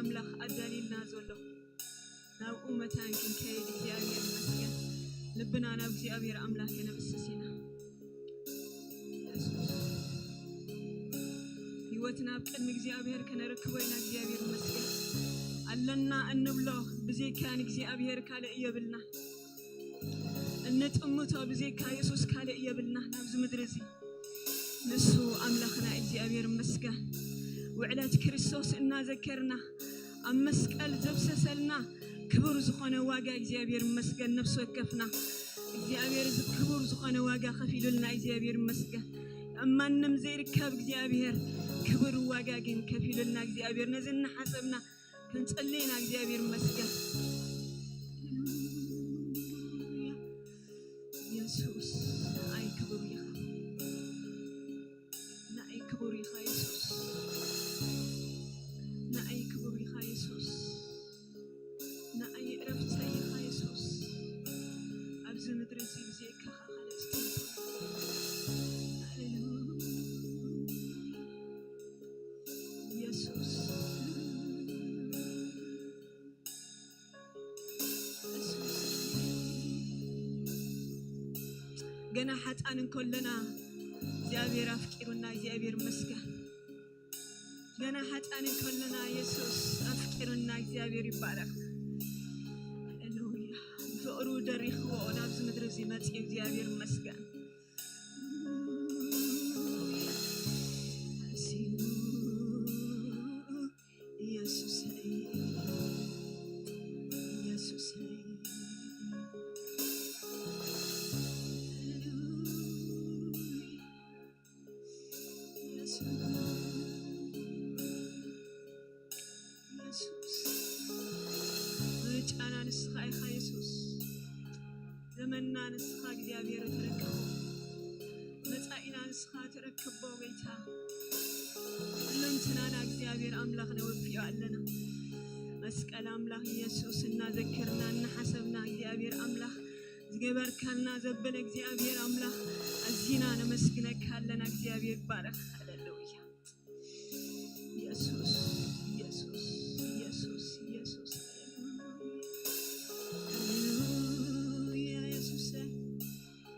ኣምላኽ ኣዳልዩልና ዘሎ፣ ናብኡ መታን ክንከይድ እግዚኣብሔር ይመስገን። ልብና ናብ እግዚኣብሔር ኣምላኽ ከነፍስስ ኢና። የሱስ፣ ህይወትና ኣብ ቅድሚ እግዚኣብሔር ከነረክቦ ኢና። እግዚኣብሔር ይመስገን። ኣለና እንብሎ ብዘይካ ንእግዚኣብሔር ካልእ የብልና። እንጥምቶ ብዘይካ የሱስ ካልእ የብልና ናብዚ ምድሪ እዚ። ንሱ ኣምላኽና እግዚኣብሔር ይመስገን። ውዕለት ክርስቶስ እናዘከርና፣ ኣብ መስቀል ዘፍሰሰልና ክቡር ዝኾነ ዋጋ እግዚኣብሔር ይመስገን። ነፍሲ ወከፍና እግዚኣብሔር እዚ ክቡር ዝኾነ ዋጋ ከፊሉልና እግዚኣብሔር ይመስገን። ኣብ ማንም ዘይርከብ እግዚኣብሔር ክቡር ዋጋ ግን ከፊሉልና እግዚኣብሔር። ነዚ እናሓሰብና ክንጽሊ ኢና። እግዚኣብሔር ይመስገን። የሱስ ንኣይ ክቡር ኢኻ። ንኣይ ክቡር ኢኻ የሱስ። ንኣይ ክቡር ኢኻ የሱስ። ንኣይ ዕረፍተይ ኢኻ የሱስ። ኣብዚ ምድሪ እዚ ብዘይካኻ ካልእ እስትንፋስ። ሃሌሉያ። የሱስ። ገና ሓጣን እንከለና እግዚኣብሔር ኣፍቂሩና፣ እግዚኣብሔር ይመስገን። ገና ሓጣን እንከለና የሱስ ኣፍቂሩና፣ እግዚኣብሔር ይባረኽ። ሃሌሉያ። ፍቕሩ ደሪኽዎ ናብዚ ምድሪ እዚ መጺኡ፣ እግዚኣብሔር ይመስገን። ሃሌሉያ። የሱሰይ፣ የሱሰይ፣ ሃሌሉያ፣ የሱስ፣ የሱስ፣ ምርጫና ንስኻ ኢኻ የሱስ። ዘመንና ንስኻ እግዚኣብሔር ትረክቦ፣ መጻኢና ንስኻ ትረክቦ ጎይታ። ኩለንትናና እግዚኣብሔር ኣምላኽ ነወፍዮ ኣለና። መስቀል ኣምላኽ የሱስ እናዘከርና እናሓሰብና እግዚኣብሔር ኣምላኽ ዝገበርካልና ዘበለ እግዚኣብሔር ኣምላኽ ኣዚና ነመስግነካ ኣለና። እግዚኣብሔር ይባረኽ። ሃሌሉያ። የሱስ፣ የሱስ፣ የሱስ፣ የሱስ። ሃሌሉያ፣ የሱስ።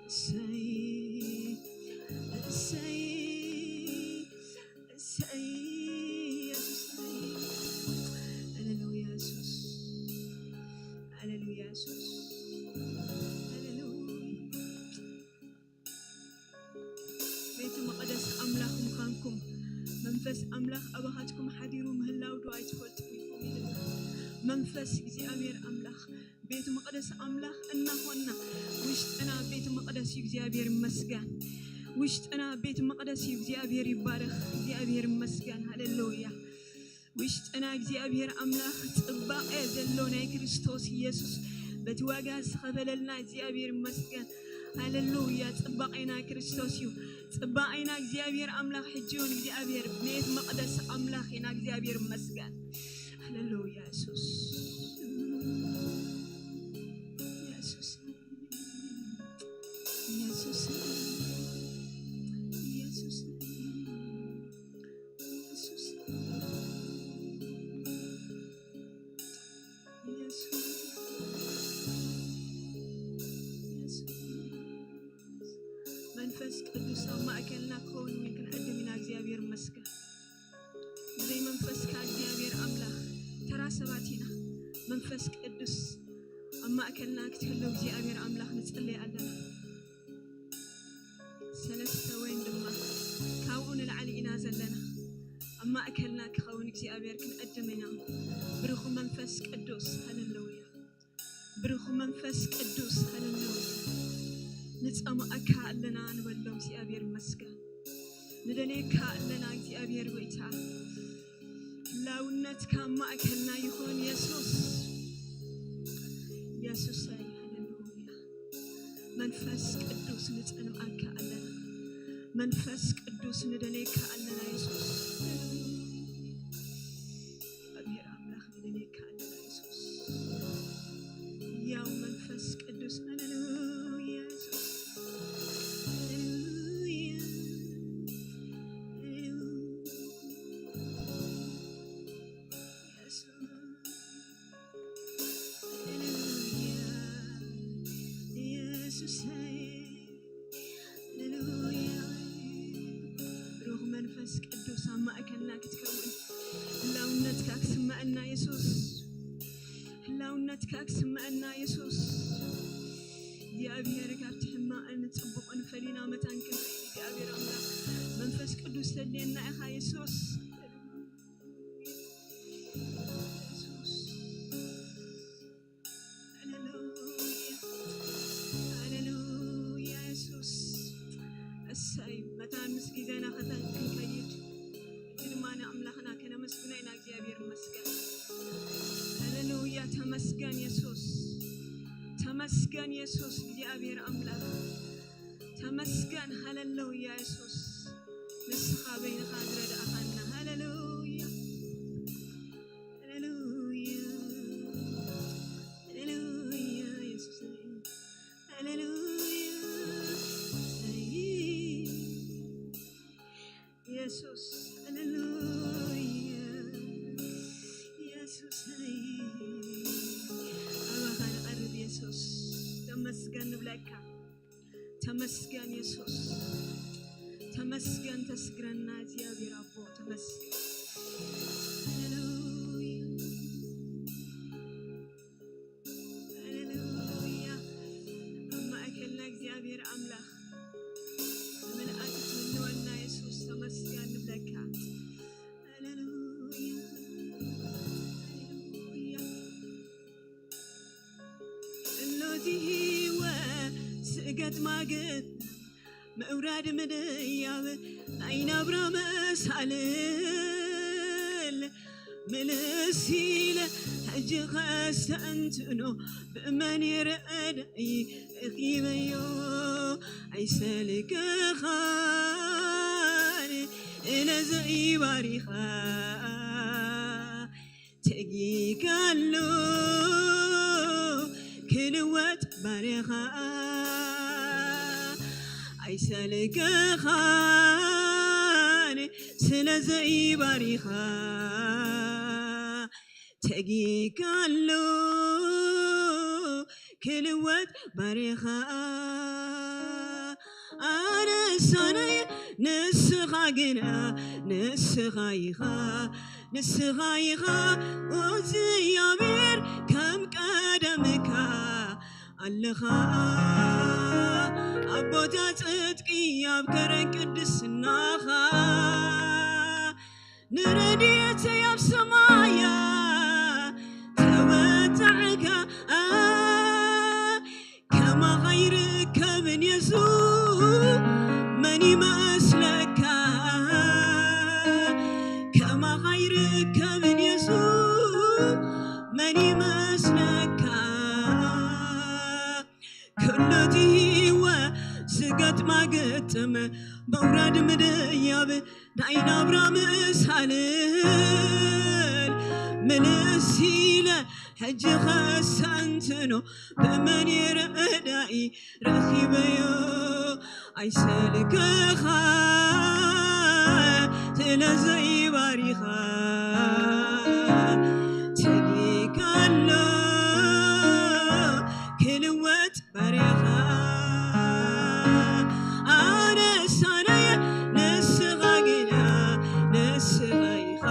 እሰይ፣ እሰይ፣ እሰይ፣ የሱስ። ሃሌሉያ፣ የሱስ። ሃሌሉያ፣ የሱስ። ሃሌሉያ። ቤተ መቕደስ ኣምላኽ ምዃንኩም፣ መንፈስ ኣምላኽ ኣባኻትኩም ሓዲሩ ምህላው ዶ ኣይትፈልጡን ኢኹም? ኢሉ። መንፈስ እግዚኣብሔር ኣምላኽ፣ ቤተ መቕደስ ኣምላኽ እናኾንና፣ ውሽጥና ቤተ መቕደስ እዩ። እግዚኣብሔር ይመስገን። ውሽጥና ቤተ መቕደስ እዩ። እግዚኣብሔር ይባረኽ። እግዚኣብሔር ይመስገን። ሃሌሉያ። ውሽጥና እግዚኣብሔር ኣምላኽ ጽባቐ ዘሎ ናይ ክርስቶስ ኢየሱስ በቲ ዋጋ ዝኸፈለልና እግዚኣብሔር ይመስገን። ሃሌሉያ። ጽባቐና ክርስቶስ እዩ። ጽባቐና እግዚኣብሔር ኣምላኽ ሕጂ እውን እግዚኣብሔር ቤት መቕደስ ኣምላኽ ኢና። እግዚኣብሔር ይመስገን። ሃሌሉያ። የሱስ፣ የሱስ፣ የሱስ፣ የሱስ፣ የሱስ፣ የሱስ፣ የሱስ። መንፈስ ቅዱስ ኣብ ማእከልና ክኸውን እውን ክንዕድም ኢና። እግዚኣብሔር ይመስገን። ብዘይ መንፈስካ እግዚኣብሔር ኣምላኽ ተራ ሰባት ኢና። መንፈስ ቅዱስ ኣብ ማእከልና ክትህልው እግዚኣብሔር ኣምላኽ ንጽለይ ኣለና። ሰለስተ ወይም ድማ ካብኡ ንላዕሊ ኢና ዘለና። ኣብ ማእከልና ክኸውን እግዚኣብሔር ክንዕድም ኢና። ብሩኽ መንፈስ ቅዱስ፣ ሃሌሉያ። ብሩኽ መንፈስ ቅዱስ፣ ሃሌሉያ። ንጸምኣካ ኣለና ንበሎ እግዚኣብሔር ይመስገን። ንደልየካ ኣለና እግዚኣብሔር ጎይታ። ህላውነትካ ኣብ ማእከልና ይኹን የሱስ። የሱሰይ፣ ሃሌሉያ። መንፈስ ቅዱስ ንጸምኣካ ኣለና። መንፈስ ቅዱስ ንደልየካ ኣለና የሱስ። እግዚኣብሔር ኣምላኽ ንደልየካ ኣለና የሱስ። ያው መንፈስ ቅዱስ፣ ሃሌሉያ የሱስ። ሃሌሉያ። ሃሌሉያ። የሱስ። ህላውነትካ ክስመዐና የሱስ። ህላውነትካ ክስመዐና የሱስ። እግዚኣብሔር ካብቲ ሕማቕን ጽቡቕን ፈሊና መታን ክንርኢ እግዚኣብሔር ኣምላኽ መንፈስ ቅዱስ ተድልየና ኢኻ የሱስ። የሱስ። ሃሌሉያ፣ ሃሌሉያ፣ የሱስ። እሰይ፣ መታን ምስ ግዜና ከተን ክንከይድ፣ ሕጂ ድማ ንኣምላኽና ከነመስግኖ ኢና። እግዚኣብሔር ይመስገን። ሃሌሉያ፣ ተመስገን የሱስ። ተመስገን የሱስ፣ እግዚኣብሔር ኣምላኽ። ተመስገን፣ ሃሌሉያ፣ የሱስ። ንስኻ በይንኻ ዝረዳእኻና። ሃሌሉያ። ሃሌሉያ፣ ሃሌሉያ፣ የሱሰይ፣ ሃሌሉያ፣ የሱስ፣ ሃሌሉያ፣ የሱሰይ፣ ኣባኻ ንቐርብ የሱስ፣ ተመስገን ንብለካ። ተመስገን የሱስ፣ ተመስገን ተስግረና እግዚኣብሔር ኣቦ፣ ተመስገን። ሃሌሉያ፣ ሃሌሉያ። ኣብ ማእከልና እግዚኣብሔር ኣምላኽ ብምልኣት ትህልወና የሱስ፣ ተመስገን ንብለካ። ሃሌሉያ፣ ሃሌሉያ። እሎቲ ህይወት ስእገት ማገት ምእውራድ ምድያብ ናይ ናብራ መሳልል ምልስ ኢለ ሕጂ ኸስተንትኖ ብእመን ይረዳይ ረኺበዮ ኣይሰልክኻን እለ ዘይባሪኻ ተጊካሉ ክልወጥ ባርያኻ ኣይሰልከኻን ስለ ዘይባሪኻ ተጊካሉ ክልወጥ ባርያኻ ኣነሳነይ ንስኻ ግና ንስኻ ኢኻ ንስኻ ኢኻ እግዚኣብሔር ከም ቀደምካ ኣለኻ ኣብ ቦታ ጽድቂ ኣብ ከረን ቅድስናኻ ንረድኤተይ ኣብ ሰማያ ተወጣዕካ ከማኻ ይርከብን የሱ መን ይመስለካ ከማኻ ይርከብን የሱ መን ይመስለካ ኩሉ እቲ ህይወት ዝገጥማ ግጥም ምውራድ ምድያብ ናይ ናብራ ምሳልል ምልስ ኢለ ሕጂ ኸሰንትኖ ብመን ረዳኢ ረኺበዮ ኣይሰልከኻ ስለ ዘይባሪኻ ተጊካሎ ክልወጥ ባርያኻ ኣነሳ ነየ ንስኻ ግና ንስኻ ኢኻ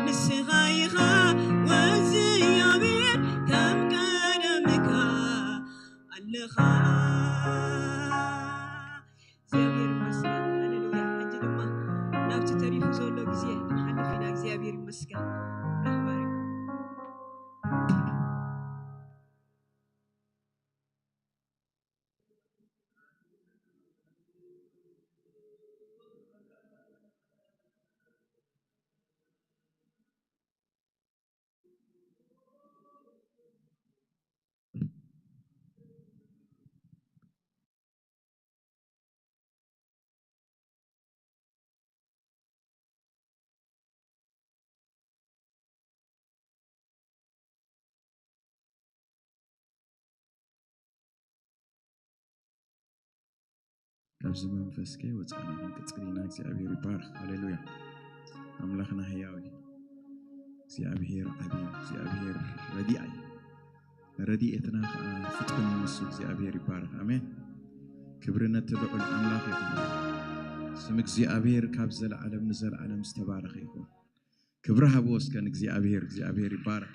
ንስኻ ኢኻ ወዝያብሔር ከም ቀደምካ ኣለኻ እግዚኣብሔር ይመስገን ሃሌሉያ ሕጂ ድማ ናብቲ ተሪፉ ዘሎ ግዜ ክንሓልፍ ኢና እግዚኣብሔር ይመስገን ራህባሪኩም ካብዚ መንፈስ ከይወፃእና ክንቅፅል ኢና እግዚኣብሔር ይባረክ ሃሌሉያ ኣምላክና ህያው እዩ እግዚኣብሔር ዓብዩ እግዚኣብሔር ረዲኣ እዩ ረድኤትና ከዓ ፍጥን እዩ ንሱ እግዚኣብሔር ይባረክ ኣሜን ክብሪ ነቲ ልዑል ኣምላክ ይኹን ስም እግዚኣብሔር ካብ ዘለዓለም ንዘለዓለም ዝተባረከ ይኹን ክብሪ ሃብዎ እስከ ንእግዚኣብሔር። እግዚኣብሔር ይባረክ።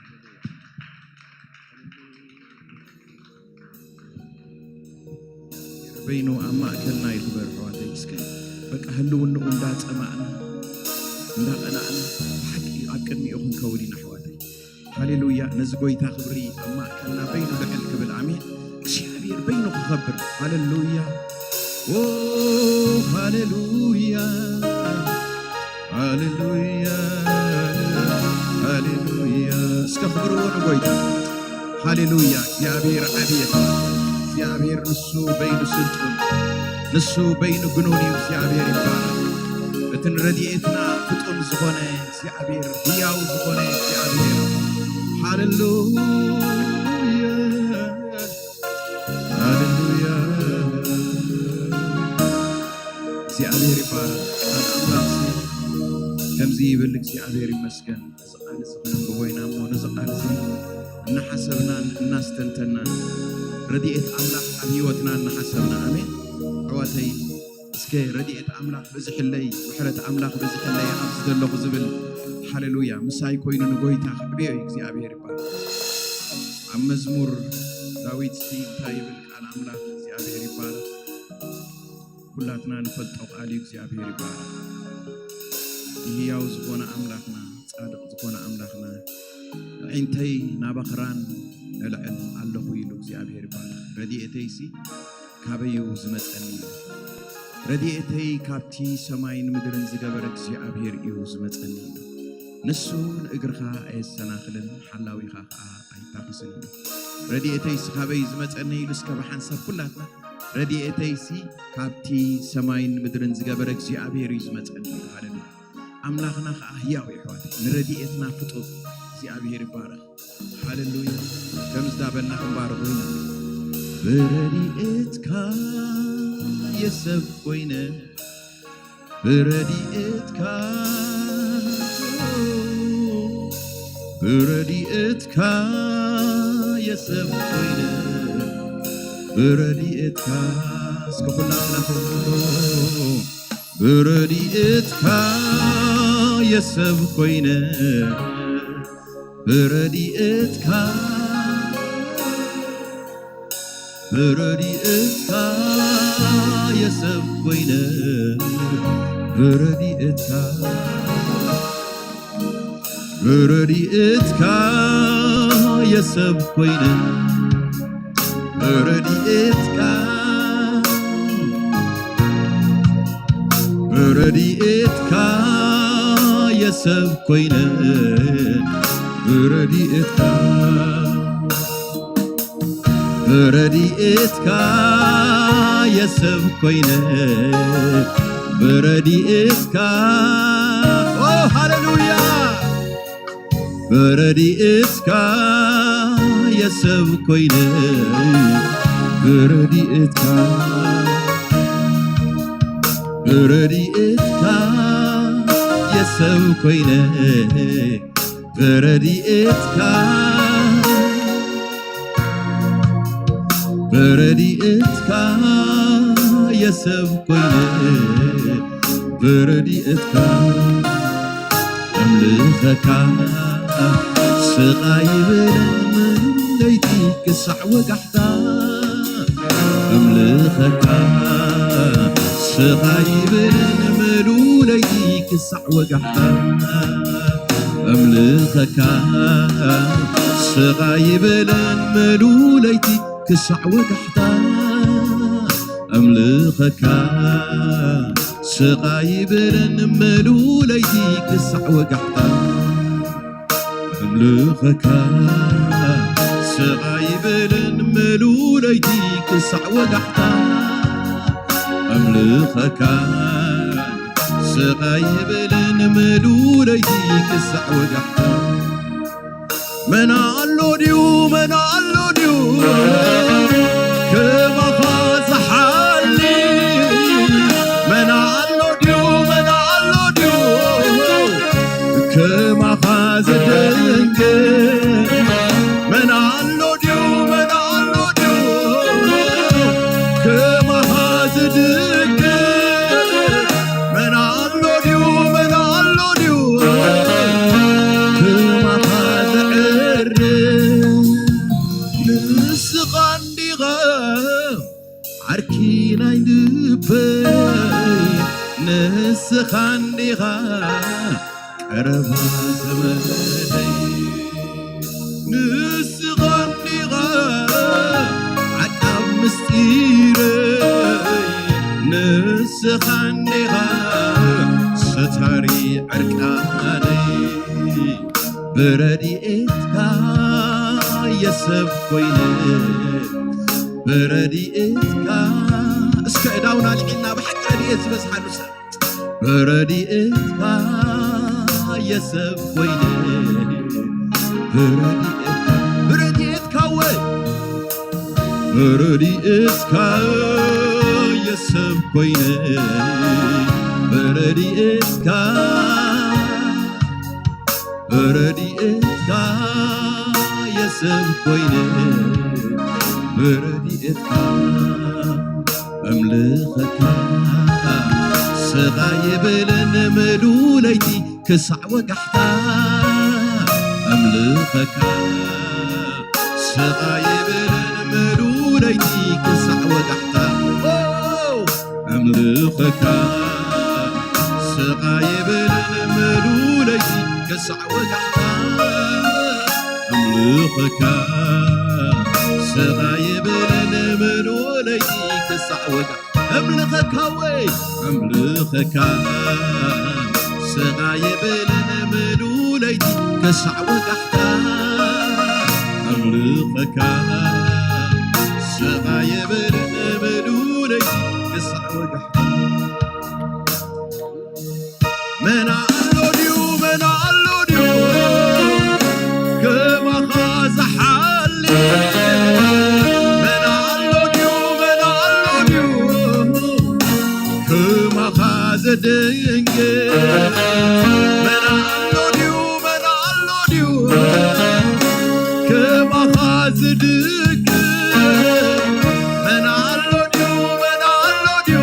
በይኑ ኣብ ማእከልና ይኽበር ኣሕዋተይ። እስከ በቃ ህልውንኡ እንዳጸማእና እንዳቐናእና ብሓቂ ኣብ ቅድሚኡ ክንከውን ኢና ኣሕዋተይ። ሃሌሉያ። ነዚ ጎይታ ክብሪ ኣብ ማእከልና በይኑ ልዕል ክብል፣ ኣሜን። እግዚኣብሔር በይኑ ክኸብር። ሃሌሉያ። ኦ ሃሌሉያ፣ ሃሌሉያ፣ ሃሌሉያ። እስከ ክብርዎ ንጎይታ። ሃሌሉያ። እግዚኣብሔር ዓብየ። እግዚኣብሔር ንሱ በይኑ ስልጡን፣ ንሱ በይኑ ግኑን እዩ። እግዚኣብሔር ይባረክ። እቲ ንረድኤትና ፍጡን ዝኾነ እግዚኣብሔር፣ ህያው ዝኾነ እግዚኣብሔር። ሃሌሉያ፣ ሃሌሉያ። እግዚኣብሔር ይባረክ። ቃል ኣምላኽ ከምዚ ይብል፣ እግዚኣብሔር ይመስገን። እዚ ቃል እዚ ክነንብቦ ኢና እሞ፣ ነዚ ቃል እዚ እናሓሰብናን እናስተንተናን፣ ረድኤት ኣምላኽ ኣብ ህይወትና እናሓሰብና፣ ኣሜን። ኣሕዋተይ፣ እስከ ረድኤት ኣምላኽ በዚሕለይ፣ ምሕረት ኣምላኽ በዚሕለይ ኣብዚ ዘለኹ ዝብል፣ ሃሌሉያ፣ ምሳይ ኮይኑ ንጎይታ ክዕብዮ እዩ። እግዚኣብሔር ይባረክ። ኣብ መዝሙር ዳዊት ሲ እንታይ ይብል ቃል ኣምላኽ? እግዚኣብሔር ይባረክ። ኩላትና ንፈልጦ ቃል እዩ። እግዚኣብሔር ይባረክ። እቲ ህያው ዝኾነ ኣምላኽና፣ ጻድቕ ዝኾነ ኣምላኽና፣ ኣዒንተይ ናብ ኣኽራን ነልዕል ኣለኹ ኢሉ እግዚኣብሔር ይባረክ። ረድኤተይሲ ካበይ እዩ ዝመጸኒ? ረድኤተይ ካብቲ ሰማይን ምድርን ዝገበረ እግዚኣብሔር እዩ ዝመጸኒ ኢሉ። ንሱ ንእግርኻ ኣየሰናኽልን፣ ሓላዊኻ ኸኣ ኣይታኽስን ኢሉ። ረድኤተይሲ ካበይ እዩ ዝመጸኒ ኢሉ፣ እስከ ብሓንሳብ ኩላትና፣ ረድኤተይሲ ካብቲ ሰማይን ምድርን ዝገበረ እግዚኣብሔር እዩ ዝመጸኒ ኢሉ። ሃሌሉያ። ኣምላኽና ኸኣ ህያው እዩ ኣሕዋተይ። ንረድኤትና ፍጡር እግዚኣብሔር ይባረኽ። ሃሌሉያ። ከምዚ እንዳበልና ክንባርኾ ኢና። ብረድኤትካ የሰብ ኮይነ፣ ብረድኤትካ፣ ብረድኤትካ የሰብ ኮይነ፣ ብረድኤትካ። እስከ ኩላትና ክንብሎ። ብረድኤትካ የሰብ ኮይነ፣ ብረድኤትካ፣ ብረድኤትካ የሰብ ኮይነ፣ ብረድኤትካ፣ ብረድኤትካ የሰብ ኮይነ፣ ብረድኤትካ፣ ብረድኤትካ የሰብ ኮይነ፣ ብረድኤትካ፣ ብረድኤትካ የሰብ ኮይነ፣ ብረድኤትካ። ኦ ሃሌሉያ። ብረድኤትካ የሰብ ኮይነ፣ ብረድኤትካ፣ ብረድኤትካ የሰብ ኮይነ፣ ብረድኤትካ፣ ብረድኤትካ የሰብ ኮይነ፣ ብረድኤትካ ኣምልኸካ። ስቓይ ይብልን ምሉእ ለይቲ ክሳዕ ወጋሕታ ኣምልኸካ። ስቓይ ይብልን ምሉእ ለይቲ ክሳዕ ወጋሕታ ኣምልኸካ። ስቓይ ይብልን ምሉእ ለይቲ ክሳዕ ወጋሕታ ኣምልኸካ። ስቓይ ይብልን ምሉእ ለይቲ ክሳዕ ወጋሕታ ኣምልኸካ። ስቓይ ይብልን ምሉእ ለይቲ ክሳዕ ወጋሕታ ኣምልኸካ። ስቓይ ይብልን ምሉእ ለይቲ ክሳዕ ወጋሕታ። መን ኣሎ ድዩ፣ መን ኣሎ ድዩ ከማኻ ዝሓሊ? መን ኣሎ ድዩ፣ መን ኣሎ ድዩ ከማኻ ዝድንቅ? መን ኣሎ ድዩ፣ መን ኣሎ ድዩ ከማኻ ዝድንቅ? መን ኣሎ ድዩ፣ መን ኣሎ ድዩ ንስኻ እንዲኻ ቀረባ ዘመደይ፣ ንስኻ እንዲኻ ዓቃብ ምስጢረይ፣ ንስኻ እንዲኻ ሰታሪ ዕርቃነይ። ብረድኤትካ የሰብ ኮይነ፣ ብረድኤትካ እስከ እዳውና ልዒልና ብሓቂ ረድኤት ዝበዝሓሉ ሰብ። ብረድኤትካ የሰብ ኮይነ፣ ብረድኤትካ፣ ብረድኤትካ ወይ፣ ብረድኤትካ የሰብ ኮይነ፣ ብረድኤትካ፣ ብረድኤትካ የሰብ ኮይነ፣ ብረድኤትካ እምልኸካ፣ ስቓ የብልን ምሉ ለይቲ ክሳዕ ወጋሕታ። እምልኸካ፣ ስቓ የብልን ምሉ ለይቲ ክሳዕ ወጋሕታ። ኦ፣ እምልኸካ፣ ስቓ የብልን ምሉ ለይቲ ክሳዕ ወጋሕታ። እምልኸካ፣ ስቓ የብልን ምሉ ለይቲ ክሳዕ ወጋሕታ። እምልኸካ ወይ፣ እምልኸካ፣ ስቓ የብልን ምሉ ለይቲ ክሳዕ ወጋሕታ። እምልኸካ፣ ስቓ የብልን ምሉ ለይቲ ክሳዕ ወጋሕታ። መን ኣሎ ድዩ፣ መን ኣሎ ድዩ ከማኻ ዝሓሊ? መን ኣሎ ድዩ፣ መን ኣሎ ድዩ ከማኻ ዘደንግጽ? መን ኣሎ ድዩ፣ መን ኣሎ ድዩ ከማኻ ዝድግፍ? መን ኣሎ ድዩ፣ መን ኣሎ ድዩ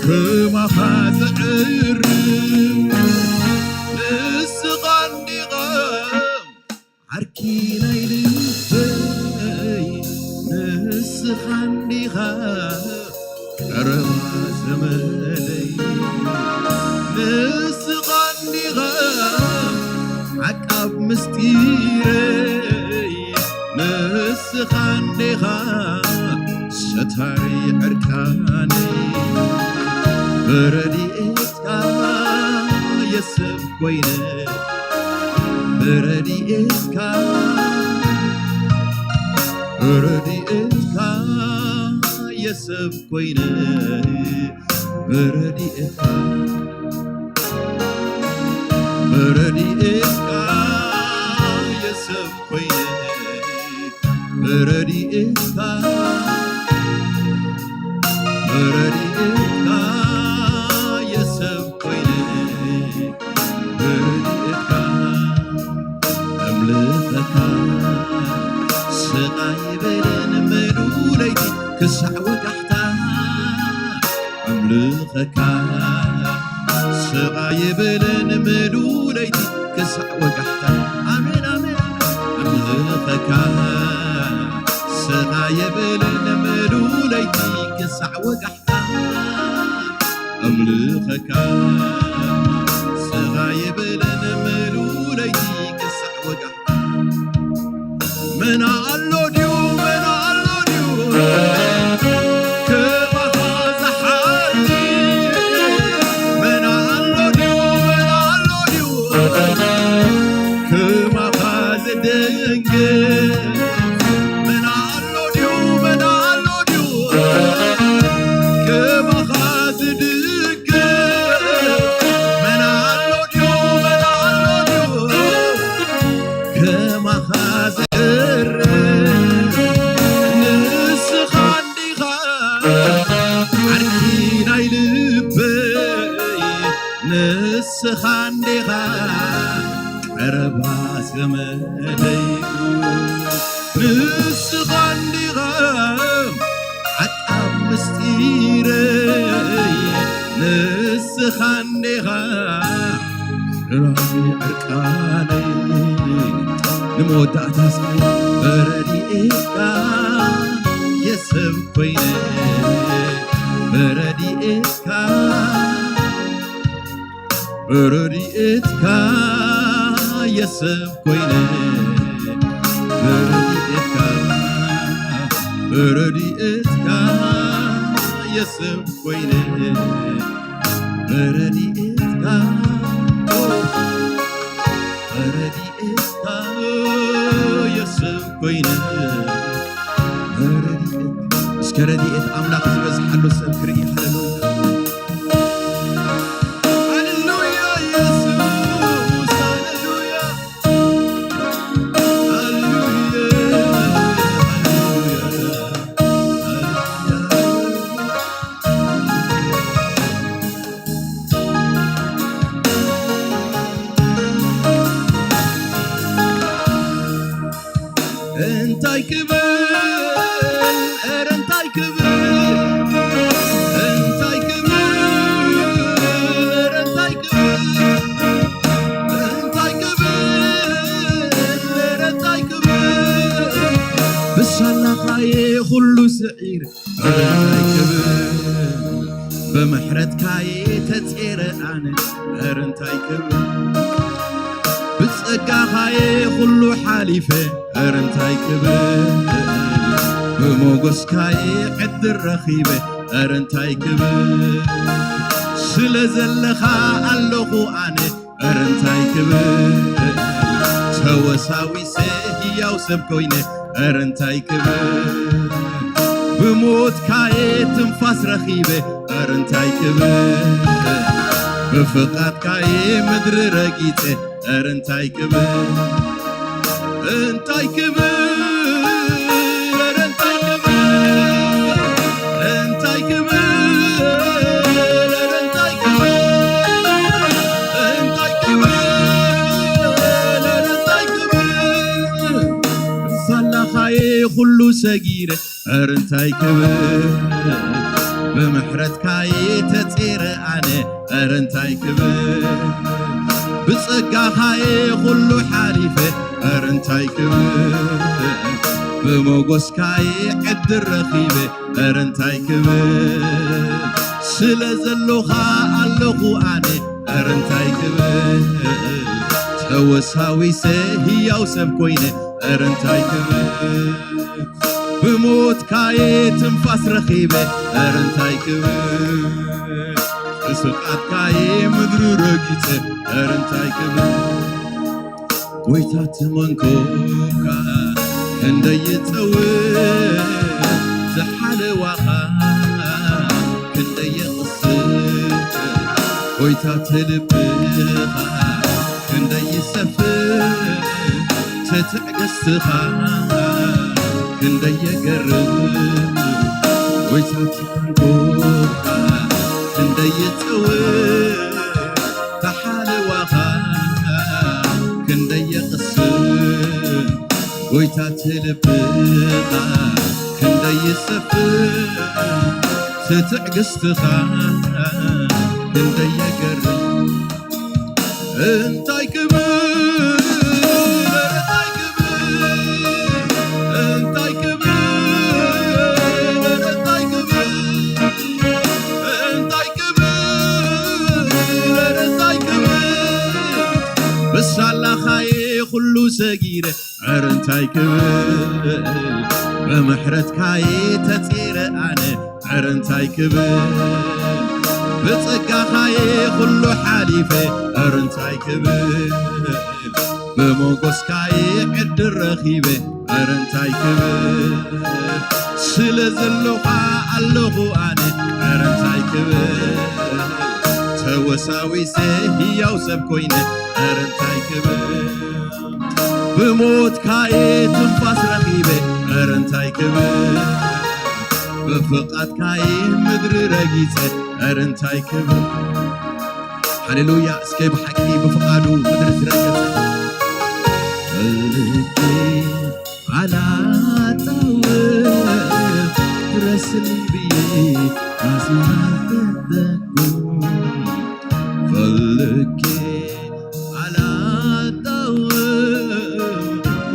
ከማኻ ዘዕርፍ? ንስኻ እንዲኻ ዓርኪ ናይ ልበይ፣ ንስኻ እንዲኻ ቀረባ ዘመደይ፣ ንስኻ እንዲኻ ዓቃብ ምስጢረይ፣ ንስኻ እንዲኻ ሰታሪ ዕርቃነይ። ብረድኤትካ የሰብ ኮይነ፣ ብረድኤትካ፣ ብረድኤትካ የሰብ ኮይነ፣ ብረድኤትካ፣ ብረድኤትካ የሰብ ኮይነ፣ ብረድኤትካ፣ ብረድኤትካ የሰብ ኮይነ፣ ብረድኤትካ እምልኸካ፣ ስቓይ የብልን ምሉ ለይቲ ክሳዕ ወጋሕታ። እምልኸካ፣ ስቓይ የብልን ምሉ ለይቲ ክሳዕ ወጋሕታ። ኣሜን፣ ኣሜን። እምልኸካ፣ ስቓይ የብልን ምሉ ለይቲ ክሳዕ ወጋሕታ። እምልኸካ፣ ስቓይ የብልን ምሉ ለይቲ ክሳዕ ወጋሕታ። መን ኣሎ ድዩ፣ መን ኣሎ ድዩ ከማኻ ዝሓሊ? መን ኣሎ ድዩ፣ መን ኣሎ ድዩ ከማኻ ዝድንግጽ? መን ኣሎ ድዩ፣ መን ኣሎ ድዩ ከማኻ ዝድንግጽ? መን ኣሎ ድዩ፣ መን ኣሎ ድዩ ከማኻ ዘዕርፍ? ንስኻ እንዲኻ ዓርኪ ናይ ልበይ፣ ንስኻ እንዲኻ ቀረባ ዘመደይ፣ ንስኻ እንዲኻ ዓቃብ ምስጢረይ፣ ንስኻ እንዲኻ ስራይ ዕርቃነይ። ንመወዳእታ እስኪ ብረድኤትካ የሰብ ኮይነ፣ ብረድኤትካ ረድኤትካ የሰብ ኮይነ፣ ረድኤትካ፣ ረድኤትካ የሰብ ኮይነ፣ ረድኤትካ፣ ረድኤትካ የሰብ ኮይነ፣ ረድኤት፣ እስከ ረድኤት ኣምላኽ ዝበዝሓሉ ሰብ ክርኢ። ሃሌሉያ። ሃሌሉያ፣ ኢየሱስ፣ ሃሌሉያ። ሃሌሉያ፣ ሃሌሉያ፣ ሃሌሉያ። እንታይ ክብል፣ ኧረ እንታይ ክብል፣ እንታይ ክብል፣ ኧረ እንታይ ክብል፣ እንታይ ክብል፣ ኧረ እንታይ ክብል፣ ብሳላኻየ ኩሉ ስዒረ፣ ኧረ እንታይ ክብል፣ ብምሕረትካየ ተጼረ ኣነ፣ ኧረ እንታይ ክብል፣ ብጸጋኻየ ኩሉ ሓሊፈ፣ ኧረ እንታይ ክብል፣ ብሞገስካየ ዕድል ረኺበ፣ ኧረ እንታይ ክብል፣ ስለ ዘለኻ ኣለኹ ኣነ፣ ኧረ እንታይ ክብል፣ ተወሳዊሰ ህያው ሰብ ኮይነ፣ ኧረ እንታይ ክብል፣ ብሞትካየ ትንፋስ ረኺበ፣ ኧረ እንታይ ክብል፣ ብፍቓድካየ ምድሪ ረጊጸ፣ ኧረ እንታይ ክብል፣ እንታይ ክብል፣ ኧረ እንታይ ክብል፣ እንታይ ክብል፣ ኧረ እንታይ ክብል፣ እንታይ ክብል፣ ኧረ እንታይ ክብል፣ ሳላኻየ ኩሉ ሰጊረ፣ ኧረ እንታይ ክብል፣ ብምሕረትካየ ተጼረ ኣነ፣ ኧረ እንታይ ክብል፣ ብጸጋኻየ ኩሉ ሓሊፈ፣ ኧረ እንታይ ክብል፣ ብሞገስካየ ዕድል ረኺበ፣ ኧረ እንታይ ክብል፣ ስለ ዘሎኻ ኣለኹ ኣነ፣ ኧረ እንታይ ክብል፣ ተወሳዊሰ ህያው ሰብ ኮይነ፣ ኧረ እንታይ ክብል፣ ብሞትካየ ትንፋስ ረኺበ፣ ኧረ እንታይ ክብል፣ ብስብዓትካየ ምድሪ ረጊጸ፣ ኧረ እንታይ ክብል፣ ጎይታ ትመንኮካ ክንደይ ይጸውር፣ ዝሓለዋኻ ክንደይ ይቕስር፣ ጎይታ ትልብኻ ክንደይ ይሰፍር፣ ትትዕግስትኻ ክንደይ የገርም፣ ጎይታ ትመንኮካ ክንደይ ይጸውር፣ ተሓለዋኻ ክንደይ የቕስን፣ ጎይታ ትልብኻ ክንደይ ይሰፍን፣ ትትዕግስትኻ ክንደይ የገርም። እንታይ ክብል፣ እንታይ ክብል፣ እንታይ ክብል፣ እንታይ ክብል፣ እንታይ ክብል፣ እንታይ ክብል፣ ብሳላኻየ ኩሉ ሰጊረ፣ ኧረ እንታይ ክብል፣ ብምሕረትካየ ተጺረ ኣነ፣ ኧረ እንታይ ክብል፣ ብጸጋኻየ ኩሉ ሓሊፈ፣ ኧረ እንታይ ክብል፣ ብሞጎስካየ ዕድል ረኺበ፣ ኧረ እንታይ ክብል፣ ስለ ዘሎኻ ኣለኹ ኣነ፣ ኧረ እንታይ ክብል፣ ተወሳዊሰ ህያው ሰብ ኮይነ፣ ኧረ እንታይ ክብል፣ ብሞትካየ ትንፋስ ረኺበ፣ ኧረ እንታይ ክብል፣ ብፍቓድካየ ምድሪ ረጊጸ፣ ኧረ እንታይ ክብል። ሃሌሉያ! እስከ ብሓቂ ብፍቓዱ ምድሪ ዝረገጸ። ልቤ ኣላጣው ድረስልኝ ብዬ ራሴን አልጠበቅኩም። ፈልጌ አላጣው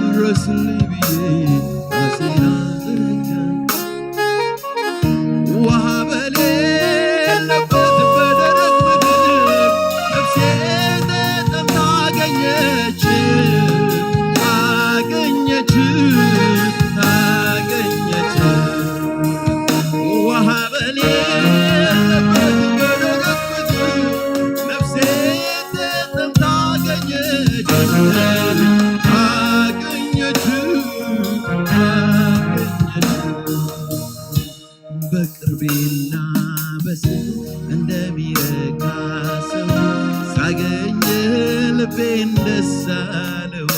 ድረስልኝ ብዬ ራሴን አልጠበቅኩም። ውሃ በሌለበት በደረቅ ምድር ነፍሴ አገኘችው፣ አገኘችው። በቅርቤና በስል እንደሚረካ ሰው ሳገኝ ልቤን ደስ አለው።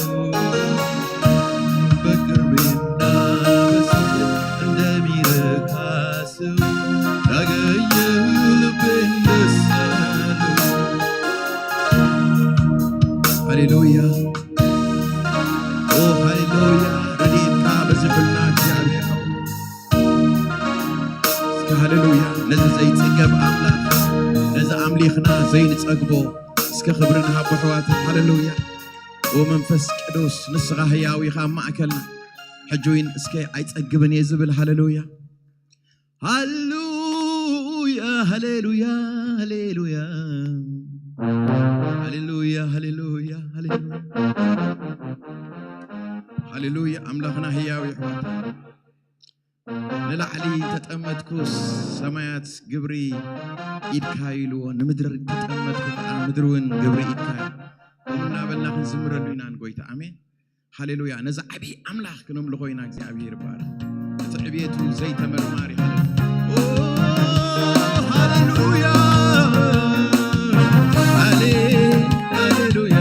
በቅርቤና በስል እንደሚረካ ሰው ሳገኝ ልቤን ደስ አለው። ሃሌሉያ፣ ኦ ሃሌሉያ። ረድኤትካ በዝሑልና እግዚኣብሔር። እስከ ሃሌሉያ። ነዚ ዘይጽገብ ኣምላኽ፣ ነዚ ኣምሊኽና ዘይንጸግቦ፣ እስከ ክብሪ ንሃቦ ኣሕዋት። ሃሌሉያ። ኦ መንፈስ ቅዱስ፣ ንስኻ ህያው ኢኻ ኣብ ማእከልና። ሕጂ እውን እስከ ኣይጸግብን እየ ዝብል። ሃሌሉያ። ሃሌሉያ፣ ሃሌሉያ፣ ሃሌሉያ። ሃሌሉያ፣ ሃሌሉያ፣ ሃሌሉያ። ሃሌሉያ፣ ኣምላኽና ህያው እዩ፣ ኣሕዋት። ንላዕሊ ተጠመትኩ፣ ሰማያት ግብሪ ኢድካ እዩ ኢልዎ፣ ንምድሪ ተጠመትኩ ከዓ ምድሪ እውን ግብሪ ኢድካ እዩ። ከምኡ እናበልና ክንዝምረሉ ኢና ንጎይታ። ኣሜን። ሃሌሉያ። ነዚ ዓብዪ ኣምላኽ ክነምልኾ ኢና። እግዚኣብሔር ይባረክ። እቲ ዕብየቱ ዘይተመርማሪ። ሃሌ-፣ ኦ፣ ሃሌሉያ። ሃሌ-፣ ሃሌሉያ።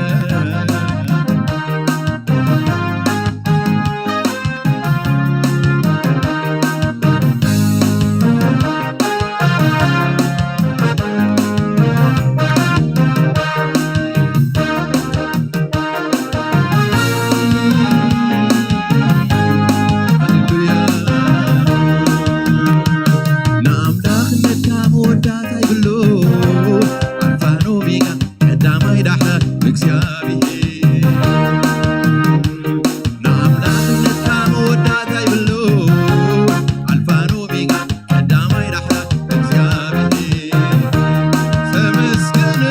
ንኣምላኽነትካ መወዳእታ ይብሉ፣ ኣልፋን ኦሜጋ፣ ቀዳማይ ዳሕራይ እግዚኣብሔር። ንኣምላኽነትካ መወዳእታ ይብሉ፣ ኣልፋን ኦሜጋ፣ ቀዳማይ ዳሕራይ እግዚኣብሔር። ተመስገን፣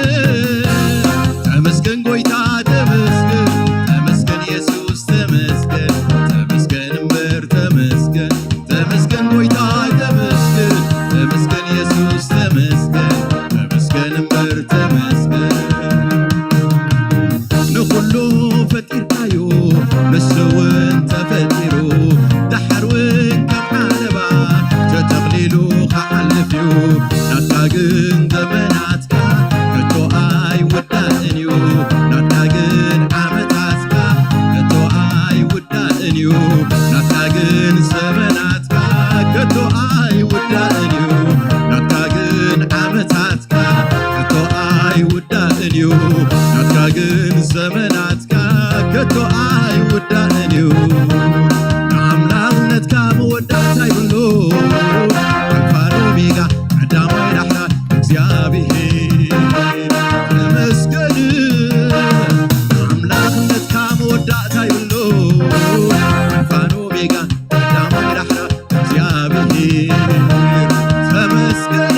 ተመስገን ጎይታ፣ ተመስገን፣ ተመስገን የሱስ፣ ተመስገን፣ ተመስገን እምበር፣ ተመስገን፣ ተመስገን ጎይታ፣ ተመስገን፣ ተመስገን የሱስ፣ ተመስገን፣ ተመስገን እምበር፣ ተመስገን። ንኹሉ ፈጢርካዮ፣ ንሱ እውን ተፈጢሩ፣ ደሓር እውን ከም ዓለባ ተጠቕሊሉ ክሓልፍ እዩ። ናትካ ግን ዘመናትካ ከቶ ኣይውዳእን እዩ። ናትካ ግን ዓመታትካ ከቶ ኣይውዳእን እዩ። ናትካ ግን ዘመናትካ ከቶ ኣይውዳእን እዩ። ናትካ ግን ዓመታትካ ከቶ ኣይውዳእን እዩ። ናትካ ግን ዘመናትካ ከቶ ኣይውዳእን እዩ። ንኣምላኽነትካ መወዳእታ ይብሉ። ኣልፋን ኦሜጋ፣ ቀዳማይ ዳሕራይ እግዚኣብሔር። ተመስገን፣ ንኣምላኽነትካ መወዳእታ ይብሉ። ኣልፋን ኦሜጋ፣ ቀዳማይ ዳሕራይ እግዚኣብሔር። ተመስገን፣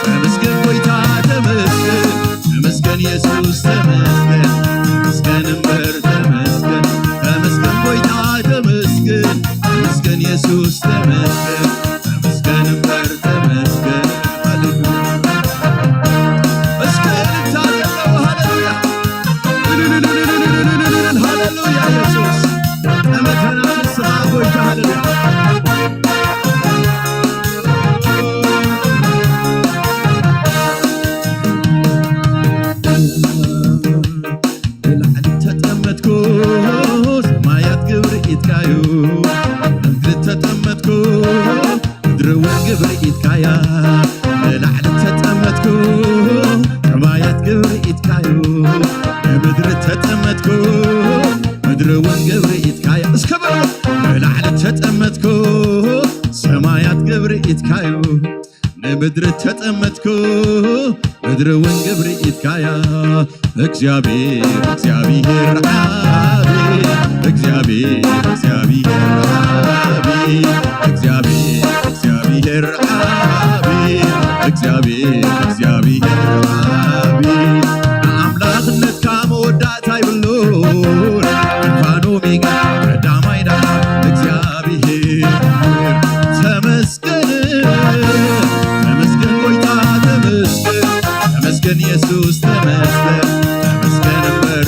ተመስገን ጎይታ፣ ተመስገን፣ ተመስገን የሱስ፣ ተመስገን፣ ተመስገን እምበር፣ ተመስገን፣ ተመስገን ጎይታ፣ ተመስገን፣ ተመስገን የሱስ፣ ተመስገን፣ ተመስገን እምበር፣ ተመስገን። ሃሌሉያ። እስከ እልልታ ያለው ሃሌሉያ። ሃሌሉያ ኢየሱስ። መከራ ንስኻ ጎይታ። ሃሌሉያ። ብላዕሊ ተጠመትኩ፣ ሰማያት ግብሪ ኢትካዩ። ምድሪ ተጠመትኩ፣ ምድሪ እውን ግብሪ ኢትካያ። ብላዕሊ ተጠመትኩ፣ ሰማያት ግብሪ ኢትካዩ። ምድሪ ተጠመትኩ፣ ምድሪ እውን ግብሪ ኢትካያ። እስከ በሉ። ብላዕሊ ተጠመትኩ፣ ሰማያት ግብሪ ኢትካዩ። ንምድሪ ተጠመትኩ፣ ምድሪ እውን ግብሪ ኢትካያ። እግዚኣብሔር፣ እግዚኣብሔር ዓቢ፣ እግዚኣብሔር፣ እግዚኣብሔር ዓቢ፣ እግዚኣብሔር፣ እግዚኣብሔር ዓቢ፣ እግዚኣብሔር፣ እግዚኣብሔር ዓቢ። ንኣምላኽነትካ መወዳእታ ይብሉን፣ ኣልፋን ኦሜጋ፣ ቀዳማይ ዳሕራይ እግዚኣብሔር። ተመስ- ተመስገን፣ ተመስገን ጎይታ፣ ተመስገን፣ ተመስገን የሱስ፣ ተመስገን፣ ተመስገን እምበር፣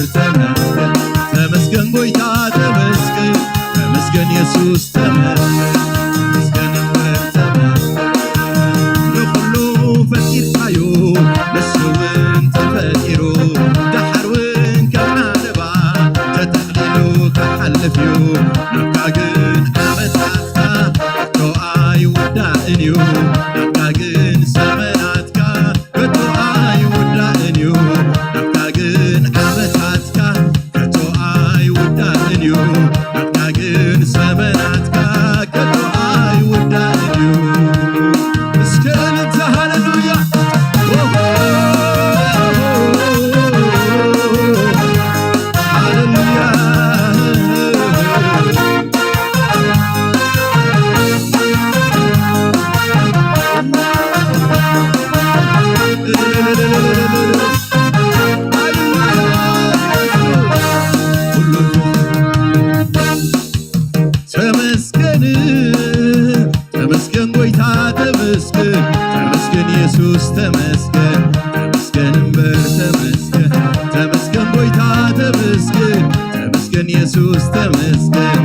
ተመስገን፣ ተመስገን የሱስ ተመስገን፣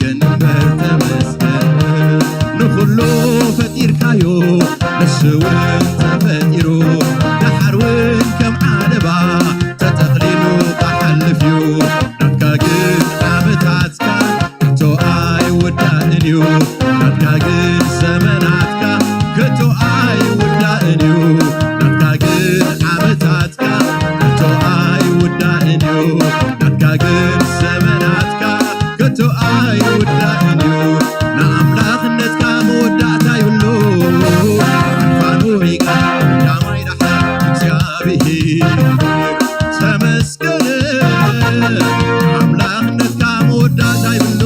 ተመስገን እምበር ተመስገን። ንኹሉ ፈጢርካዮ ንሱ እውን ተፈጢሩ፣ ደሓር እውን ከም ዓለባ ተጠቕሊሉ ክሓልፍ እዩ። ናትካ ግን ዓመታትካ ከቶ ኣይውዳእን እዩ። ናትካ ግን ዘመናትካ ከቶ ኣይውዳእን እዩ። ናትካ ግን ዓመታትካ ከቶ ኣይውዳእን እዩ። ናትካ ግን ዘመናትካ ከቶ ኣይውዳእን እዩ። ንኣምላኽነትካ መወዳእታ ይብሉ። ኣልፋን ኦሜጋ ቀዳማይ ዳሕራይ እግዚኣብሔር ተመስገን። ኣምላኽነትካ መወዳእታ ይብሉ።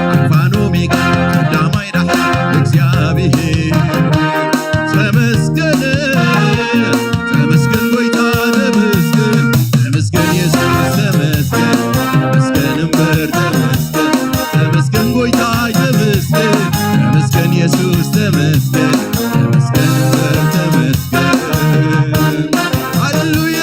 ኣልፋን ኦሜጋ ቀዳማይ ዳሕራይ እግዚኣብሔር ተመስገን። ተመስገን ጎይታ ተመስገን። ተመስገን የሱስ ተመስገን። ተመስገን እምበር ተመስገን። ተመስገን ጎይታ ተመስገን። ተመስገን የሱስ ተመስገን። ተመስገን እምበር ተመስገን። ሃሌሉያ።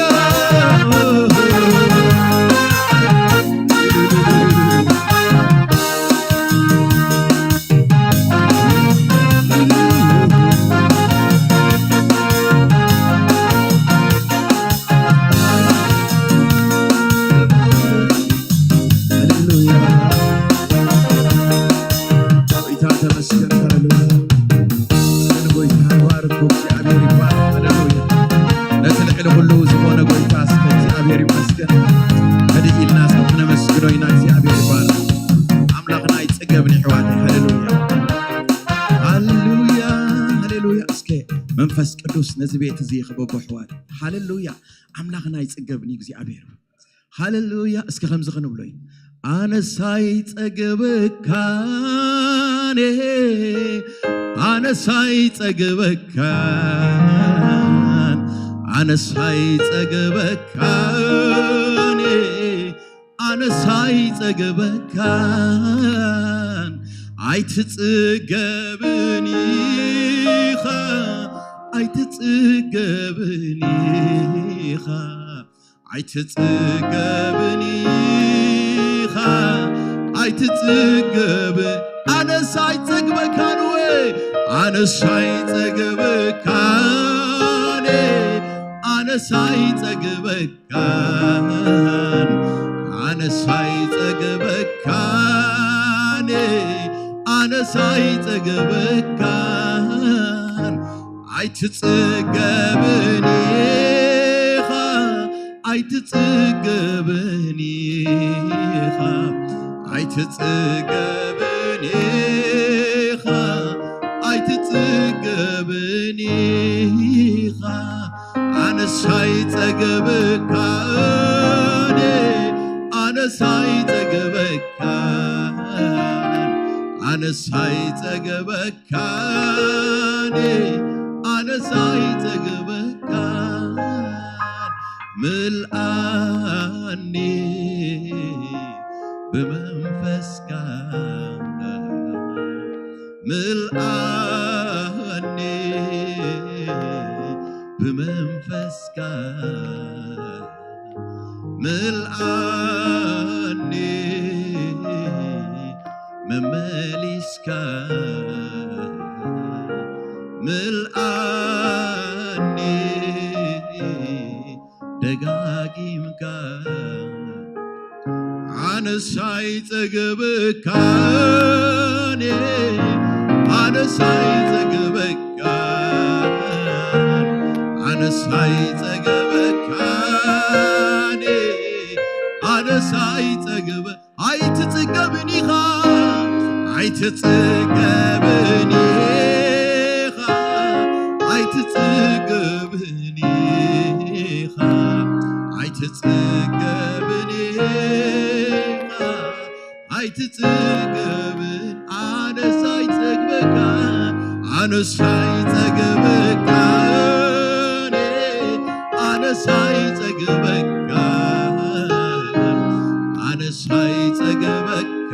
ሃሌሉያ። ጎይታ ተመስገን። ሃሌሉያ። ተመስገን ጎይታ፣ ይባርክ እግዚኣብሔር ይባርክ። ሃሌሉያ። ነቲ ልዕሊ ኩሉ ዝኾነ ጎይታ እስከ እግዚኣብሔር ይመስገን። ህድእ ኢልና እስከ ክነመስግኖ ኢና። እግዚኣብሔር ይባርክ። ኣምላኽና ኣይጸገብን ይሕዋተይ። ሃሌሉያ። ሃሌሉያ። ሃሌሉያ። እስከ መንፈስ ቅዱስ ነዚ ቤት እዚ ይኽበቦ ኣሕዋት። ሃሌሉያ። ኣምላኽና ኣይጸገብን እዩ እግዚኣብሔር። ሃሌሉያ። እስከ ከምዚ ክንብሎ እዩ። ኣነስ ኣይጸግበካን፣ ኣነስ ኣይጸግበካን፣ ኣነስ ኣይጸግበካን፣ ኣነስ ኣይጸግበካን። ኣይትጽገብን ኢኻ፣ ኣይትጽገብን ኢኻ፣ ኣይትጽገብን ኢኻ፣ ኣይትጽገብ። ኣነስ ኣይጸግበካን ወይ፣ ኣነስ ኣይጸግበካን፣ ኣነስ ኣይጸግበካን፣ ኣነስ ኣይጸግበካን፣ ኣነስ ኣይጸግበካን። ኣይትጽገብን ኢኻ፣ ኣይትጽገብን ኢኻ፣ ኣይትጽገብን ኢኻ፣ ኣይትጽገብን ኢኻ። ኣነስ ኣይጸግበካን፣ ኣነስ ኣይጸግበካን፣ ኣነስ ኣይጸግበካን፣ ኣነስ ኣይጸግበካን። ምልኣኒ ብመንፈስካ፣ ምልኣኒ ብመንፈስካ፣ ምልኣኒ መመሊስካ፣ ምልኣኒ ደጋጊምካ። ኣነስ ኣይጸግበካን፣ ኣነስ ኣይጸግበካን፣ ኣነስ ኣይጸግበካን፣ ኣነስ ኣይጸግበ-፣ ኣይትጽገብን ኢኻ፣ ኣይትጽገብን ኢኻ፣ ኣይትጽገብን ኢኻ፣ ኣይትጽገብን ኢኻ፣ ኣይትጽገብን። ኣነስ ኣይጸግበካን፣ ኣነስ ኣይጸግበካን፣ ኣነስ ኣይጸግበካን፣ ኣነስ ኣይጸግበካን፣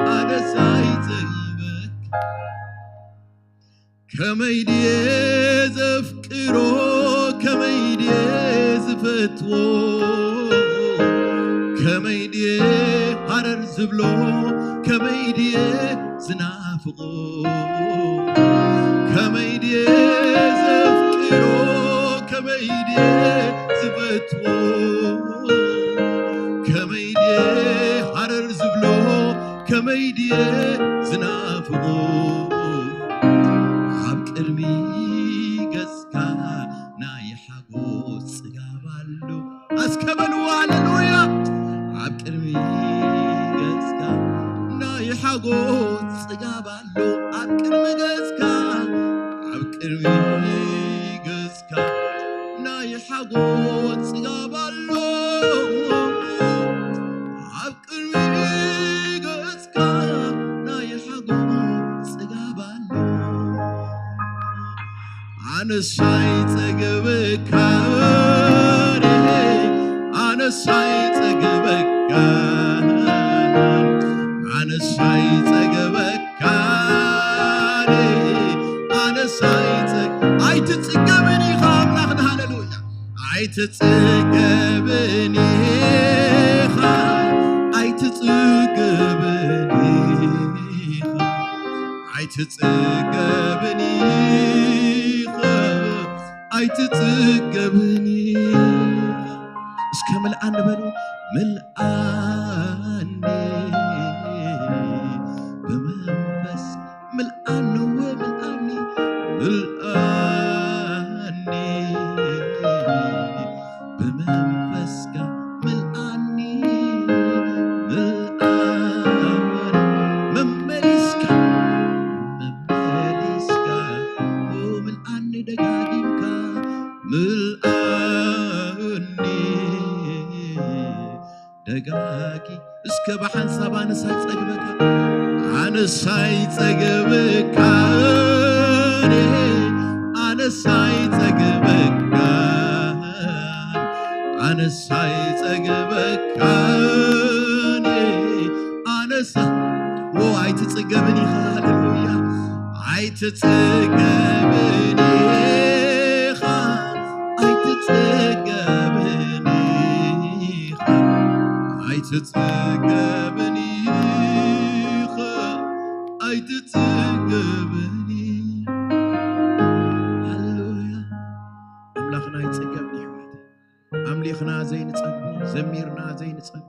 ኣነስ ኣይጸግበካን። ከመይ ድየ ዘፍቅሮ፣ ከመይ ድየ ዝፈ- ከመይ ድየ ሃረር ዝብሎ፣ ከመይ ድየ ዝናፍቆ፣ ከመይ ድየ ዘፍቅሮ፣ ከመይ ድየ ዝፈትዎ፣ ከመይ ድየ ሃረር ዝብሎ፣ ከመይ ድየ ዝናፍቆ፣ ኣብ ቅድሚ ገጽካ ናይ ሓጎስ ጽጋብ ኣሎ። እስከ በልዎ ሃሌሉያ። ኣብ ቅድሚ ገጽካ ናይ ሓጎስ ጽጋብ ኣሎ። ኣብ ቅድሚ ገጽካ፣ ኣብ ቅድሚ ገጽካ ናይ ሓጎስ ጽጋብ ኣሎ። ኣብ ቅድሚ ገጽካ ናይ ሓጎስ ጽጋብ ኣሎ። ኣነሳይ ጸገበካ፣ ኣነሳይ ጸገበካ፣ ኣነሳይ ጸገበካ፣ ኣነሳይ ጸግ-፣ ኣይትጽገብን ኢኻ ኣምላኽና። ሃሌሉያ። ኣይትጽገብን ኢኻ፣ ኣይትጽገብን ኢኻ፣ ኣይትጽገብን ኢኻ፣ ኣይትጽገብን ኢኻ። እስከ ምልኣኒ በሉ፣ ምልኣኒ ብመንፈስ፣ ምልኣኒ፣ እወ፣ ምልኣኒ፣ ምልኣኒ ብመንፈስካ፣ ምልኣኒ፣ ምልኣኒ፣ መመሊስካ፣ መመሊስካ፣ ኦ፣ ምልኣኒ ደጋጊምካ፣ ምልኣኒ ደጋጊ-፣ እስከ ብሓንሳብ ኣነሳይ ጸግበካ፣ ኣነሳይ ጸገብካ፣ ኣነሳይ ጸገብካ፣ ኣነሳይ ጸገብካ፣ ኣነሳ-፣ ዎ፣ ኣይትጽገብን ኢኻ። ሃሌሉያ። ኣይትጽገብን ኢኻ፣ ኣይትጽገብን ኢኻ፣ ኣይትጽገብን ኢኻ፣ ኣይትጽገብን ኢኻ። ሃሌሉያ። ኣምላኽና ኣይጽገብን፣ ኣሕዋት። ኣምሊኽና ዘይንጸግቦ፣ ዘሚርና ዘይንጸግቦ።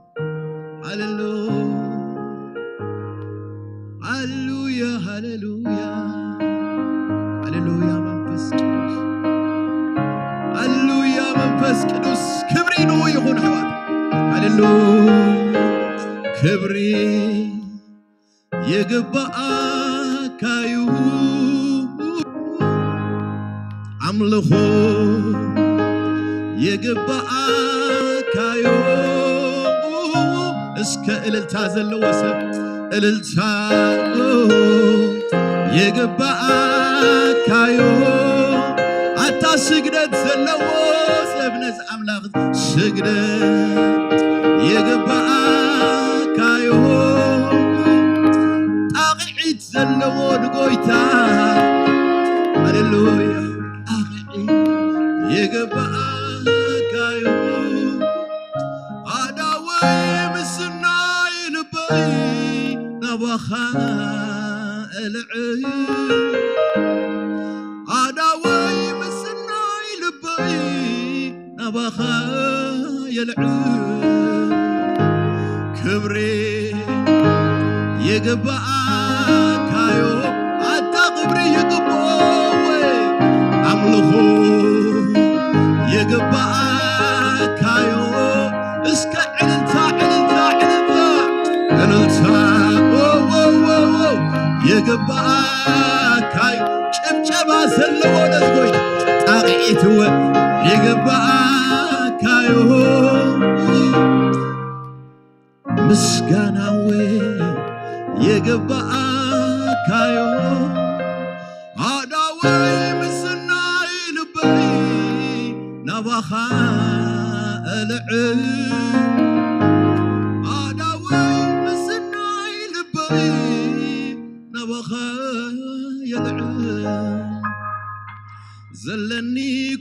ሃሌሉ-፣ ሃሌሉያ፣ ሃሌሉያ፣ ሃሌሉያ መንፈስ ቅዱስ፣ ሃሌሉያ መንፈስ ቅዱስ፣ ክብሪ ንኡ ይኹን ኣሕዋት። ሃሌሉ-፣ ክብሪ ይግባኣካዩ፣ ኣምልኾ ይግባኣካዩ። እስከ እልልታ ዘለዎ ሰብ፣ እልልታ ይግባኣካዩ። ኣታ ስግደት ዘለዎ ሰብ ነዚ ኣምላኽ ስግደት ይግባኣካዩ። ጣቕዒት ዘለዎ ንጎይታ፣ ሃሌሉያ፣ ጣቕዒት ይግባኣካዩ። ኣዳወይ ምስናይ ልበይ ናባኻ እልዕል፣ ኣዳወይ ምስናይ ልበይ ናባኻ የልዕል። ክብሪ ይግባኣካዮ፣ ኣታ ክብሪ ይግብኦ፣ ኣምልኾ ይግባኣካዮ። እስከ ዕልልታ፣ ዕልልታ፣ ዕልልታ፣ ዕልልታ፣ ዎ፣ ዎ፣ ዎ፣ ዎ፣ ይግባኣካዮ። ጭብጨባ ዘለዎ ነዚ ጎይታ ጣቕዒት እወ ይግባኣካዮ። ምስጋና እወ ይግባኣካዮ። ኣዳወይ ምስናይ ልበይ ናባኻ እልዕል። ኣዳወይ ምስናይ ልበይ ናባኻ የልዕል። ዘለኒ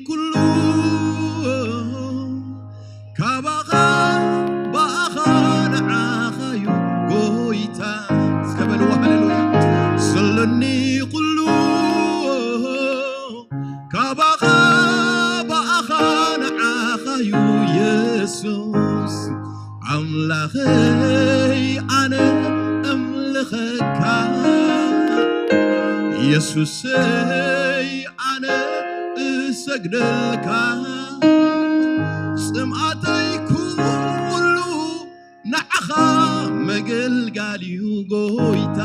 ኩሉ ካባኻ ብኣኻ ንዓኻዩ ጎይታ። እስከ በልዎ ሃሌሉያ። ስለኒ ኩሉ ካባኻ ብኣኻ ንዓኻዩ የሱስ ኣምላኸይ ኣነ እምልኸካ የሱሰይ ኣነ እሰግደልካ ጽምኣተይ ኩሉ ንዓኻ መገልጋል እዩ ጎይታ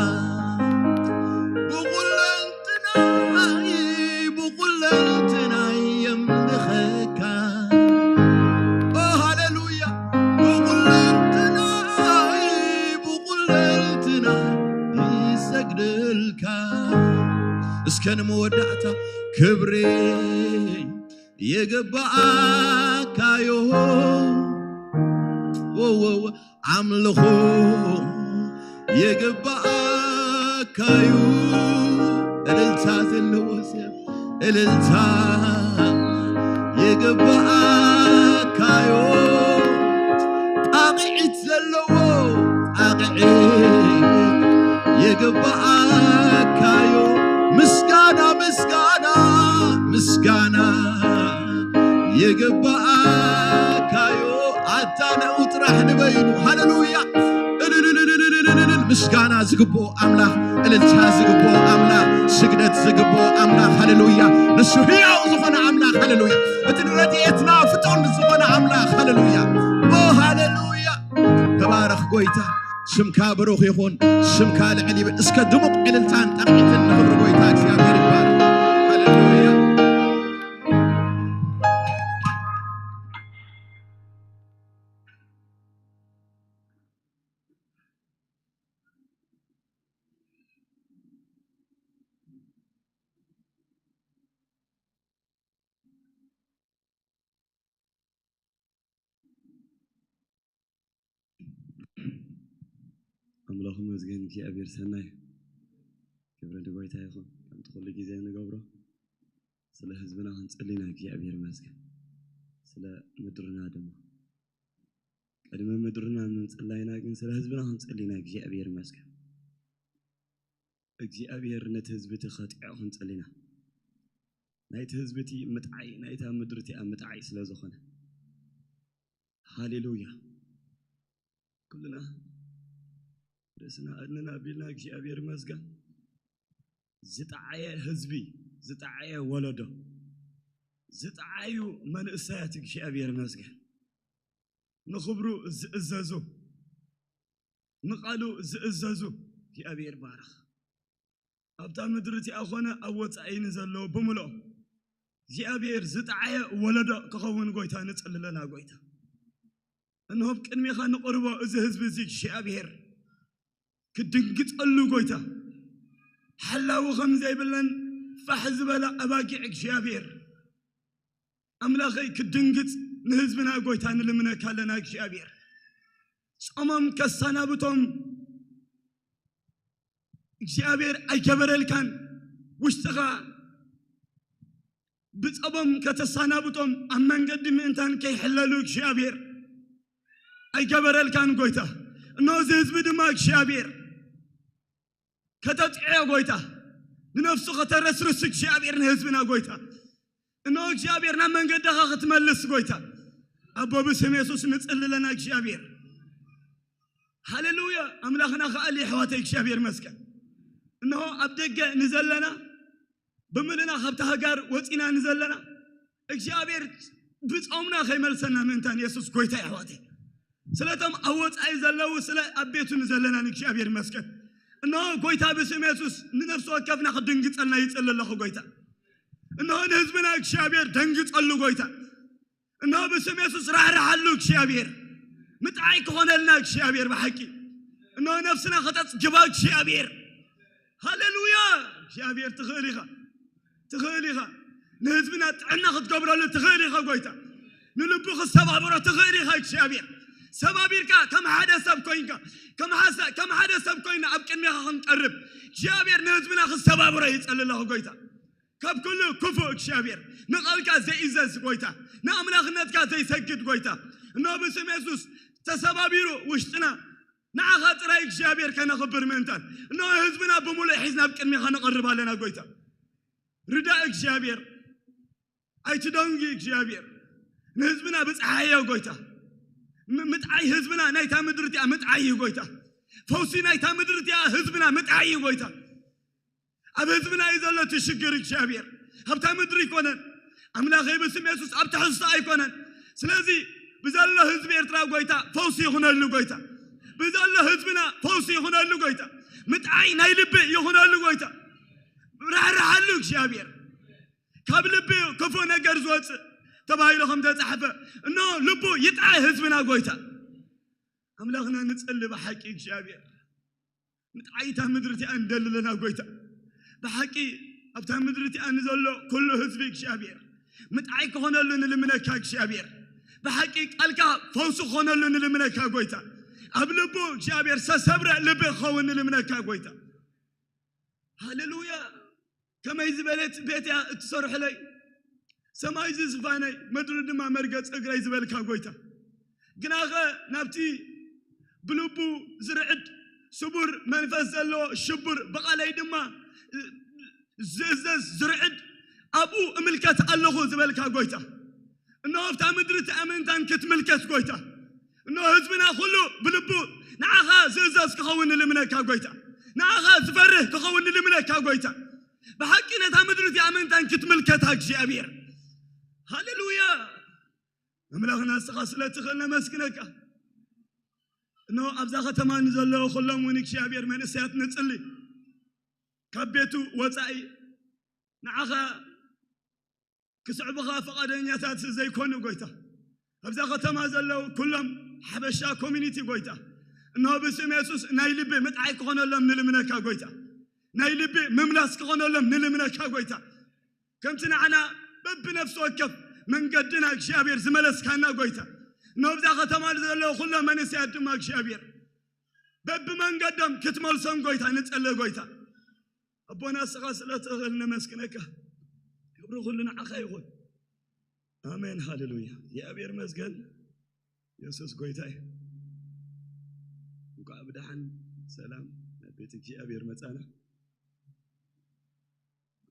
ብቑለንትናይ ብቑለንትናይ የምልኸካ ሃሌሉያ ብቑለንትናይ ብቑለንትናይ ይሰግደልካ እስከ ንመወዳእታ ክብሪ ይግባኣካዮ ኣምልኹ ይግባኣካዩ እልልታ ዘለዎ ሰብ እልልታ ይግባኣካዩ ጣቕዒት ዘለዎ ጣቕዒት ይግባኣካዩ ምስጋና ምስጋና ምስጋና ይግባኣካዩ ኣታ ንኡ ጥራሕ ንበይኑ ሃሌሉያ ምስጋና ዝግብኦ ኣምላኽ እልልታ ዝግብኦ ኣምላኽ ስግደት ዝግብኦ ኣምላኽ ሃሌሉያ ንሱ ህያው ዝኾነ ኣምላኽ ሃሌሉያ እቲ ንረድኤትና ፍጡር ዝኾነ ኣምላኽ ሃሌሉያ ሃሌሉያ ተባረኽ ጎይታ ስምካ ብሩኽ ይኹን ስምካ ልዕል ይብል እስከ ድሙቕ ዕልልታን ጠቕዒትን ንኽብሪ ጎይታ እግዚኣብሔር ይባረኽ ሃሌሉያ ኣምላኹ መስገን እግዚኣብሔር ሰናይ ክብሪ ንጎይታ ይኹን ከምቲ ኩሉ ግዜ ንገብሮ ስለ ህዝብና ክንጽሊ ኢና እግዚኣብሔር መስገን ስለ ምድርና ድማ ቅድሚ ምድርና ምንጽላይና ግን ስለ ህዝብና ክንጽሊ ኢና እግዚኣብሔር መስገን እግዚኣብሔር ነቲ ህዝቢ እቲ ከጢዖ ክንጽል ኢና ናይቲ ህዝቢ እቲ ምጥዓይ ናይታ ምድሪ እቲኣ ምጥዓይ ስለ ዝኾነ ሃሌሉያ ኩልና ርእስና እድንና ኣቢልና እግዚኣብሔር መስገን ዝጠዓየ ህዝቢ ዝጠዓየ ወለዶ ዝጠዓዩ መንእሰያት እግዚኣብሔር መስገን ንኽብሩ ዝእዘዙ ንቓሉ ዝእዘዙ እግዚኣብሔር ባርኽ ኣብታ ምድሪ እቲኣ ኾነ ኣብ ወፃኢ ንዘለዉ ብምልኦም እግዚኣብሔር ዝጠዓየ ወለዶ ክኸውን ጎይታ ንፅልለና ጎይታ እንሆ ኣብ ቅድሚኻ ንቕርቦ እዚ ህዝቢ እዚ እግዚኣብሔር ክድንግፀሉ ጎይታ ሓላዊ ከም ዘይብለን ፋሕ ዝበላ ኣባጊዕ እግዚኣብሔር ኣምላኸይ ክድንግፅ ንህዝብና ጎይታ ንልምነካ ኣለና እግዚኣብሔር ጾሞም ከሰናብቶም እግዚኣብሔር ኣይገበረልካን ውሽጥኻ ብጸቦም ከተሰናብቶም ኣብ መንገዲ ምእንታን ከይሕለሉ እግዚኣብሔር ኣይገበረልካን ጎይታ እነሆ እዚ ህዝቢ ድማ እግዚኣብሔር ከተጥዕዮ ጎይታ ንነፍሱ ከተረስርስ እግዚኣብሔር ንህዝብና ጎይታ እነሆ እግዚኣብሔር ናብ መንገድኻ ክትመልስ ጎይታ ኣቦ ብስም የሱስ ንጽልለና እግዚኣብሔር ሃሌሉያ ኣምላኽና ከኣል የሕዋተይ እግዚኣብሔር መስገን እነሆ ኣብ ደገ ንዘለና ብምልና ካብቲ ሃጋር ወፂና ንዘለና እግዚኣብሔር ብፆምና ከይመልሰና ምእንታን የሱስ ጎይታ የሕዋተይ ስለቶም ኣብ ወፃኢ ዘለዉ ስለ ኣብ ቤቱ ንዘለና ንእግዚኣብሔር ይመስገን። እነሆ ጎይታ ብስም የሱስ ንነፍሲ ወከፍና ክድንግጸልና ይጽሊ ኣለኹ ጎይታ። እነሆ ንህዝብና እግዚኣብሔር ደንግጸሉ ጎይታ። እነሆ ብስም የሱስ ራሕርሓሉ እግዚኣብሔር። ምጥዓይ ክኾነልና እግዚኣብሔር ብሓቂ። እነሆ ነፍስና ከተጽግባ እግዚኣብሔር። ሃሌሉያ! እግዚኣብሔር ትኽእል ኢኻ። ትኽእል ኢኻ። ንህዝብና ጥዕና ክትገብረሉ ትኽእል ኢኻ ጎይታ። ንልቡ ክሰባብሮ ትኽእል ኢኻ እግዚኣብሔር። ሰባቢርካ ከም ሓደ ሰብ ኮይንካ ከም ሓሳ- ከም ሓደ ሰብ ኮይና ኣብ ቅድሜኻ ክንቀርብ እግዚኣብሔር ንህዝብና ክሰባብሮ ይጸሊ ኣለኹ ጎይታ። ካብ ኩሉ ክፉእ እግዚኣብሔር ንቓልካ ዘይእዘዝ ጎይታ ንኣምላኽነትካ ዘይሰግድ ጎይታ እነሆ ብስም የሱስ ተሰባቢሩ ውሽጥና ንዓኻ ጥራይ እግዚኣብሔር ከነኽብር ምእንታን እነሆ ህዝብና ብምሉእ ሒዝና ኣብ ቅድሜኻ ነቐርብ ኣለና ጎይታ። ርዳእ እግዚኣብሔር ኣይትደንጊ እግዚኣብሔር ንህዝብና ብፀሓዮ ጎይታ። ምጥዓይ ህዝብና ናይታ ምድሪ እቲኣ ምጥዓይ እዩ ጎይታ። ፈውሲ ናይታ ምድሪ እቲኣ ህዝብና ምጥዓይ እዩ ጎይታ። ኣብ ህዝብና እዩ ዘሎ እቲ ሽግር እግዚኣብሔር። ኣብታ ምድሪ ኣይኮነን ኣምላኸይ ብስም የሱስ ኣብ ትሕዝቶ ኣይኮነን። ስለዚ ብዘሎ ህዝቢ ኤርትራ ጎይታ ፈውሲ ይኹነሉ ጎይታ። ብዘሎ ህዝብና ፈውሲ ይኹነሉ ጎይታ። ምጥዓይ ናይ ልቢ ይኹነሉ ጎይታ። ራሕራሓሉ እግዚኣብሔር። ካብ ልቢ ክፉእ ነገር ዝወፅእ ተባሂሉ ከም ተፃሕፈ እኖ ልቡ ይጥዓይ ህዝብና ጎይታ። ኣምላኽና ንፅሊ ብሓቂ እግዚኣብሔር። ምጥዓይታ ምድሪ እቲኣ ንደሊ ኣለና ጎይታ። ብሓቂ ኣብታ ምድሪ እቲኣ ንዘሎ ኩሉ ህዝቢ እግዚኣብሔር ምጥዓይ ክኾነሉ ንልምነካ እግዚኣብሔር። ብሓቂ ቃልካ ፈውሲ ክኾነሉ ንልምነካ ጎይታ። ኣብ ልቡ እግዚኣብሔር ሰሰብረ ልቢ ክኸውን ንልምነካ ጎይታ። ሃሌሉያ። ከመይ ዝበለት ቤት እያ እትሰርሕለይ? ሰማይ እዚ ዝፋነይ ምድሪ ድማ መርገፂ እግረይ ዝበልካ ጎይታ። ግናኸ ናብቲ ብልቡ ዝርዕድ ስቡር መንፈስ ዘለዎ ሽቡር ብቓለይ ድማ ዝእዘዝ ዝርዕድ ኣብኡ እምልከት ኣለኹ ዝበልካ ጎይታ። እነሆ ኣብታ ምድሪ እቲ ኣመንታን ክትምልከት ጎይታ። እነሆ ህዝብና ኩሉ ብልቡ ንዓኻ ዝእዘዝ ክኸውን ንልምነካ ጎይታ። ንዓኻ ዝፈርህ ክኸውን ንልምነካ ጎይታ። ብሓቂ ነታ ምድሪ እቲኣ ኣመንታን ክትምልከታ እግዚኣብሔር። ሃሌሉያ። ኣምላኽና ንስኻ ስለ ትኽእል ነመስግነካ። እነሆ ኣብዛ ከተማ ንዘለዉ ኩሎም እውን እግዚኣብሔር መንእሰያት ንጽሊ። ካብ ቤቱ ወጻኢ ንዓኻ ክስዕቡኻ ፈቓደኛታት ዘይኮኑ ጎይታ። ኣብዛ ከተማ ዘለዉ ኩሎም ሓበሻ ኮሚኒቲ ጎይታ። እነሆ ብስም የሱስ ናይ ልቢ ምጥዓይ ክኾነሎም ንልምነካ ጎይታ። ናይ ልቢ ምምላስ ክኾነሎም ንልምነካ ጎይታ። ከምቲ ንዓና በብነፍሲ ወከፍ መንገድና እግዚኣብሔር ዝመለስካና ጎይታ። እነሆ ኣብዛ ከተማ ዘለዉ ኩሎም መንእሰያት ድማ እግዚኣብሔር በብመንገዶም ክትመልሶም ጎይታ ንጸልእ ጎይታ። ኣቦና እስኻ ስለ ትኽእል ነመስግነካ። ክብሪ ኩሉ ንዓኻ ይኹን። ኣሜን ሃሌሉያ። እግዚኣብሔር መስገን። የሱስ ጎይታ እዩ። እንኳዕ ብደሓን ሰላም ናብ ቤት እግዚኣብሔር መጻና።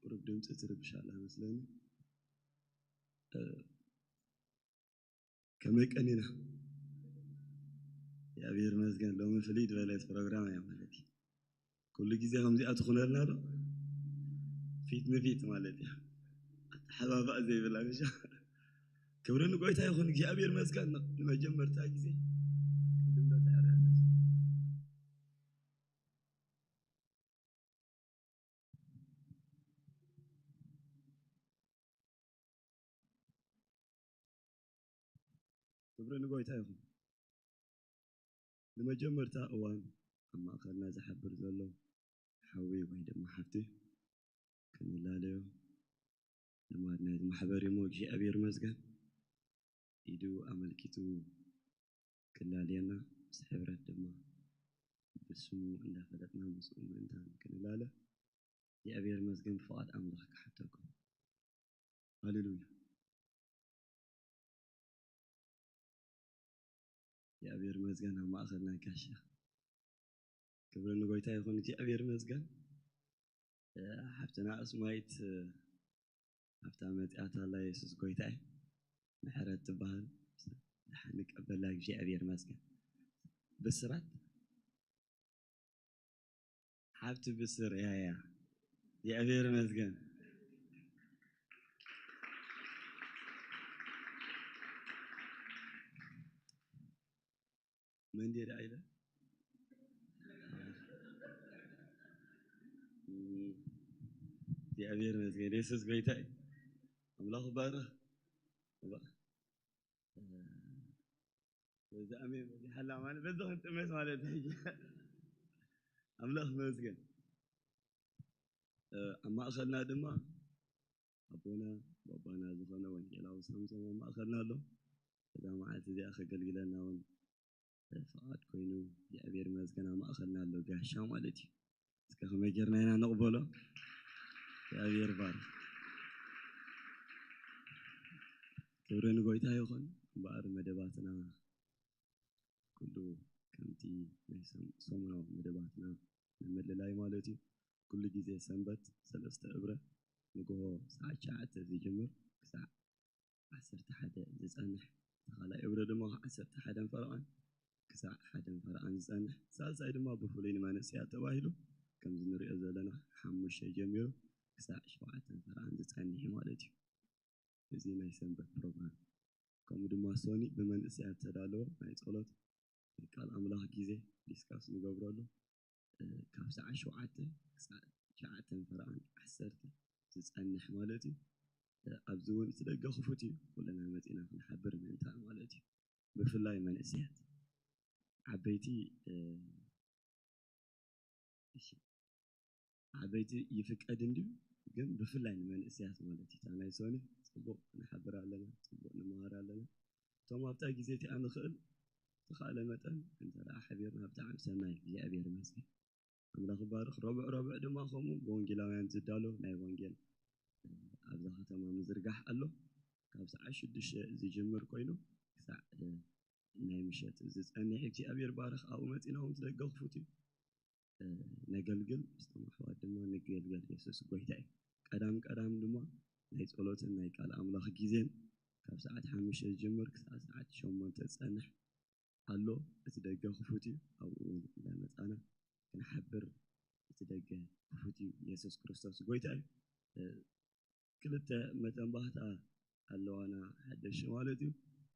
ቁሩብ ድምፂ ትርብሽ ኣላ መስለኒ። ከመይ ቀኒና እግዚኣብሔር መስገን ሎሚ ፍልይ ዝበለት ፕሮግራም እያ ማለት እዩ። ኩሉ ግዜ ከምዚኣ ትኹነልና ዶ? ፊት ንፊት ማለት እዩ። ኣተሓባባእ ዘይብላ ምሻ። ክብሪ ንጎይታ ይኹን እግዚኣብሔር መስገን። ንመጀመርታ ግዜ ቅድም ዶ ተዕርያ ክብሪ ንጎይታ ይኹን። ንመጀመርታ እዋን ኣብ ማእኸልና ዝሓብር ዘሎ ሓዊ ወይ ድማ ሓፍቲ ክንላለዮ ልማድ ናይቲ ማሕበር እሞ እግዚኣብሔር ይመስገን ኢዱ ኣመልኪቱ ክላለየና ምስ ሕብረት ድማ ብስሙ እንዳፈለጥና ምስኡ ምእንታን ክንላለ እግዚኣብሔር ይመስገን ብፍቓድ ኣምላኽ ክሓተኩም። ሃሌሉያ። እግዚኣብሔር ይመስገን ኣብ ማእኸልና ጋሻ። ክብሪ ንጎይታ ይኹን እግዚኣብሔር ይመስገን። ሓፍትና ኣስማይት ኣብታ መጽያታ ኣላ የሱስ ጎይታ እዩ። ምሕረት ትበሃል ድሓን ንቀበላ እግዚኣብሔር ይመስገን። ብስራት ሓብቲ ብስር እያ እያ እግዚኣብሔር ይመስገን። መንዴ ደኣ ኢለ እግዚኣብሔር ይመስገን። የሱስ ጎይታ እዩ። ኣምላኽ ይባረኽ። በዚ ኣሜን በዚ ሓላ ማለት በዚ ክንጥመት ማለት እዩ። ኣምላኽ ይመስገን። ኣብ ማእኸልና ድማ ኣቦና ባባና ዝኾነ ወንጌላዊ ሳምሶም ኣብ ማእኸልና ኣሎ። እዛ መዓልቲ እዚኣ ከገልግለና እውን ፍቓድ ኮይኑ እግዚኣብሔር ይመስገን ኣብ ማእኸልና ኣሎ ጋሻ ማለት እዩ። እስከ ከመይ ጌርና ኢና ንቕበሎ? እግዚኣብሔር ይባርክ። ክብሪ ንጎይታ ይኹን። እምበኣር መደባትና ኩሉ ከምቲ ናይ ሰም-፣ ሰሙናዊ መደባትና ንምልላይ ማለት እዩ። ኩሉ ግዜ ሰንበት ሰለስተ እብረ ንግሆ ሰዓት ትሽዓተ ዝጅምር ክሳዕ ዓሰርተ ሓደ ዝጸንሕ፣ እቲ ካልኣይ እብረ ድማ ካብ ዓሰርተ ሓደን ፈረቓን ክሳዕ ሓደን ፈረቓን ዝጸንሕ፣ ሳልሳይ ድማ ብፍሉይ ንመንእሰያት ተባሂሉ ከምዚ ንሪኦ ዘለና ሓሙሽተ ጀሚሩ ክሳዕ ሸውዓተን ፈረቓን ዝጸንሕ እዩ ማለት እዩ። እዚ ናይ ሰንበት ፕሮግራም። ከምኡ ድማ ሶኒ ብመንእሰያት ዝተዳለወ ናይ ጸሎት ናይ ቃል ኣምላኽ ግዜ ዲስካስ ንገብረሉ፣ እ፣ ካብ ሰዓት ሸውዓተ ክሳዕ ትሽዓተን ፈረቓን ዓሰርተ ዝጸንሕ ማለት እዩ። እ፣ ኣብዚ እውን እቲ ደገ ክፉት እዩ። ኩልና መጺና ክንሓብር ምእንታን ማለት እዩ። ብፍላይ መንእሰያት። ዓበይቲ፣ እ፣ እሺ። ዓበይቲ ይፍቀድ እንድዩ፣ ግን ብፍላይ ንመንእሰያት ማለት እዩ። እታ ናይ ሶኒ ጽቡቕ ንሓብር ኣለና፣ ጽቡቕ ንመሃር ኣለና። እቶም ኣብታ ግዜ እቲኣ ንኽእል ዝተኻእለ መጠን እንተ ደኣ ሓቢርና ብጣዕሚ ሰናይ፣ እግዚኣብሔር ይመስገን። ኣምላኽ ይባርኽ። ረቡዕ ረቡዕ ድማ ከምኡ ብወንጌላውያን ዝዳሎ ናይ ወንጌል ኣብዛ ከተማ ምዝርጋሕ ኣሎ። ካብ ሰዓት ሽዱሽተ ዝጅምር ኮይኑ ክሳዕ ናይ ምሸት ዝጸንሕ እግዚኣብሔር ባርኽ። ኣብኡ መጺና እውን ትደገ ክፉት እዩ። እ፣ ነገልግል፣ ምስቶም ኣሕዋት ድማ ንገልገል። የሱስ ጎይታ እዩ። ቀዳም ቀዳም ድማ ናይ ጸሎትን ናይ ቃል ኣምላኽ ግዜን ካብ ሰዓት ሓሙሽተ ዝጅምር ክሳዕ ሰዓት ሸሞንተ ዝጸንሕ ኣሎ። እቲ ደገ ክፉት እዩ። ኣብኡ እውን እንዳመጻና ክንሓብር እቲ ደገ ክፉት እዩ። የሱስ ክርስቶስ ጎይታ እዩ። እ፣ ክልተ መተንባህታ ኣለዋና ሓደሽ ማለት እዩ።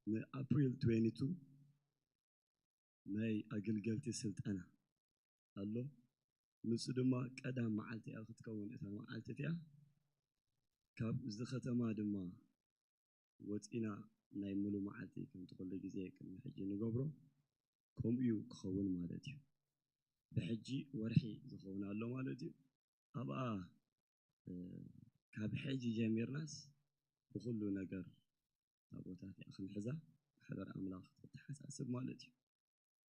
ንኣፕሪል ትዌንቲ ቱ ናይ ኣገልገልቲ ስልጠና ኣሎ። ንሱ ድማ ቀዳም መዓልቲ እያ ክትከውን እታ መዓልቲ እቲኣ። ካብ እዚ ከተማ ድማ ወፂና ናይ ሙሉ መዓልቲ ከምቲ ኩሉ ግዜ ቅድሚ ሕጂ ንገብሮ ከምኡ እዩ ክኸውን ማለት እዩ። ብሕጂ ወርሒ ዝኸውን ኣሎ ማለት እዩ። ኣብኣ፣ እ፣ ካብ ሕጂ ጀሚርናስ ብኹሉ ነገር እታ ቦታ እቲኣ ክንሕዛ ማሕበር ኣምላኽ ተተሓሳስብ ማለት እዩ።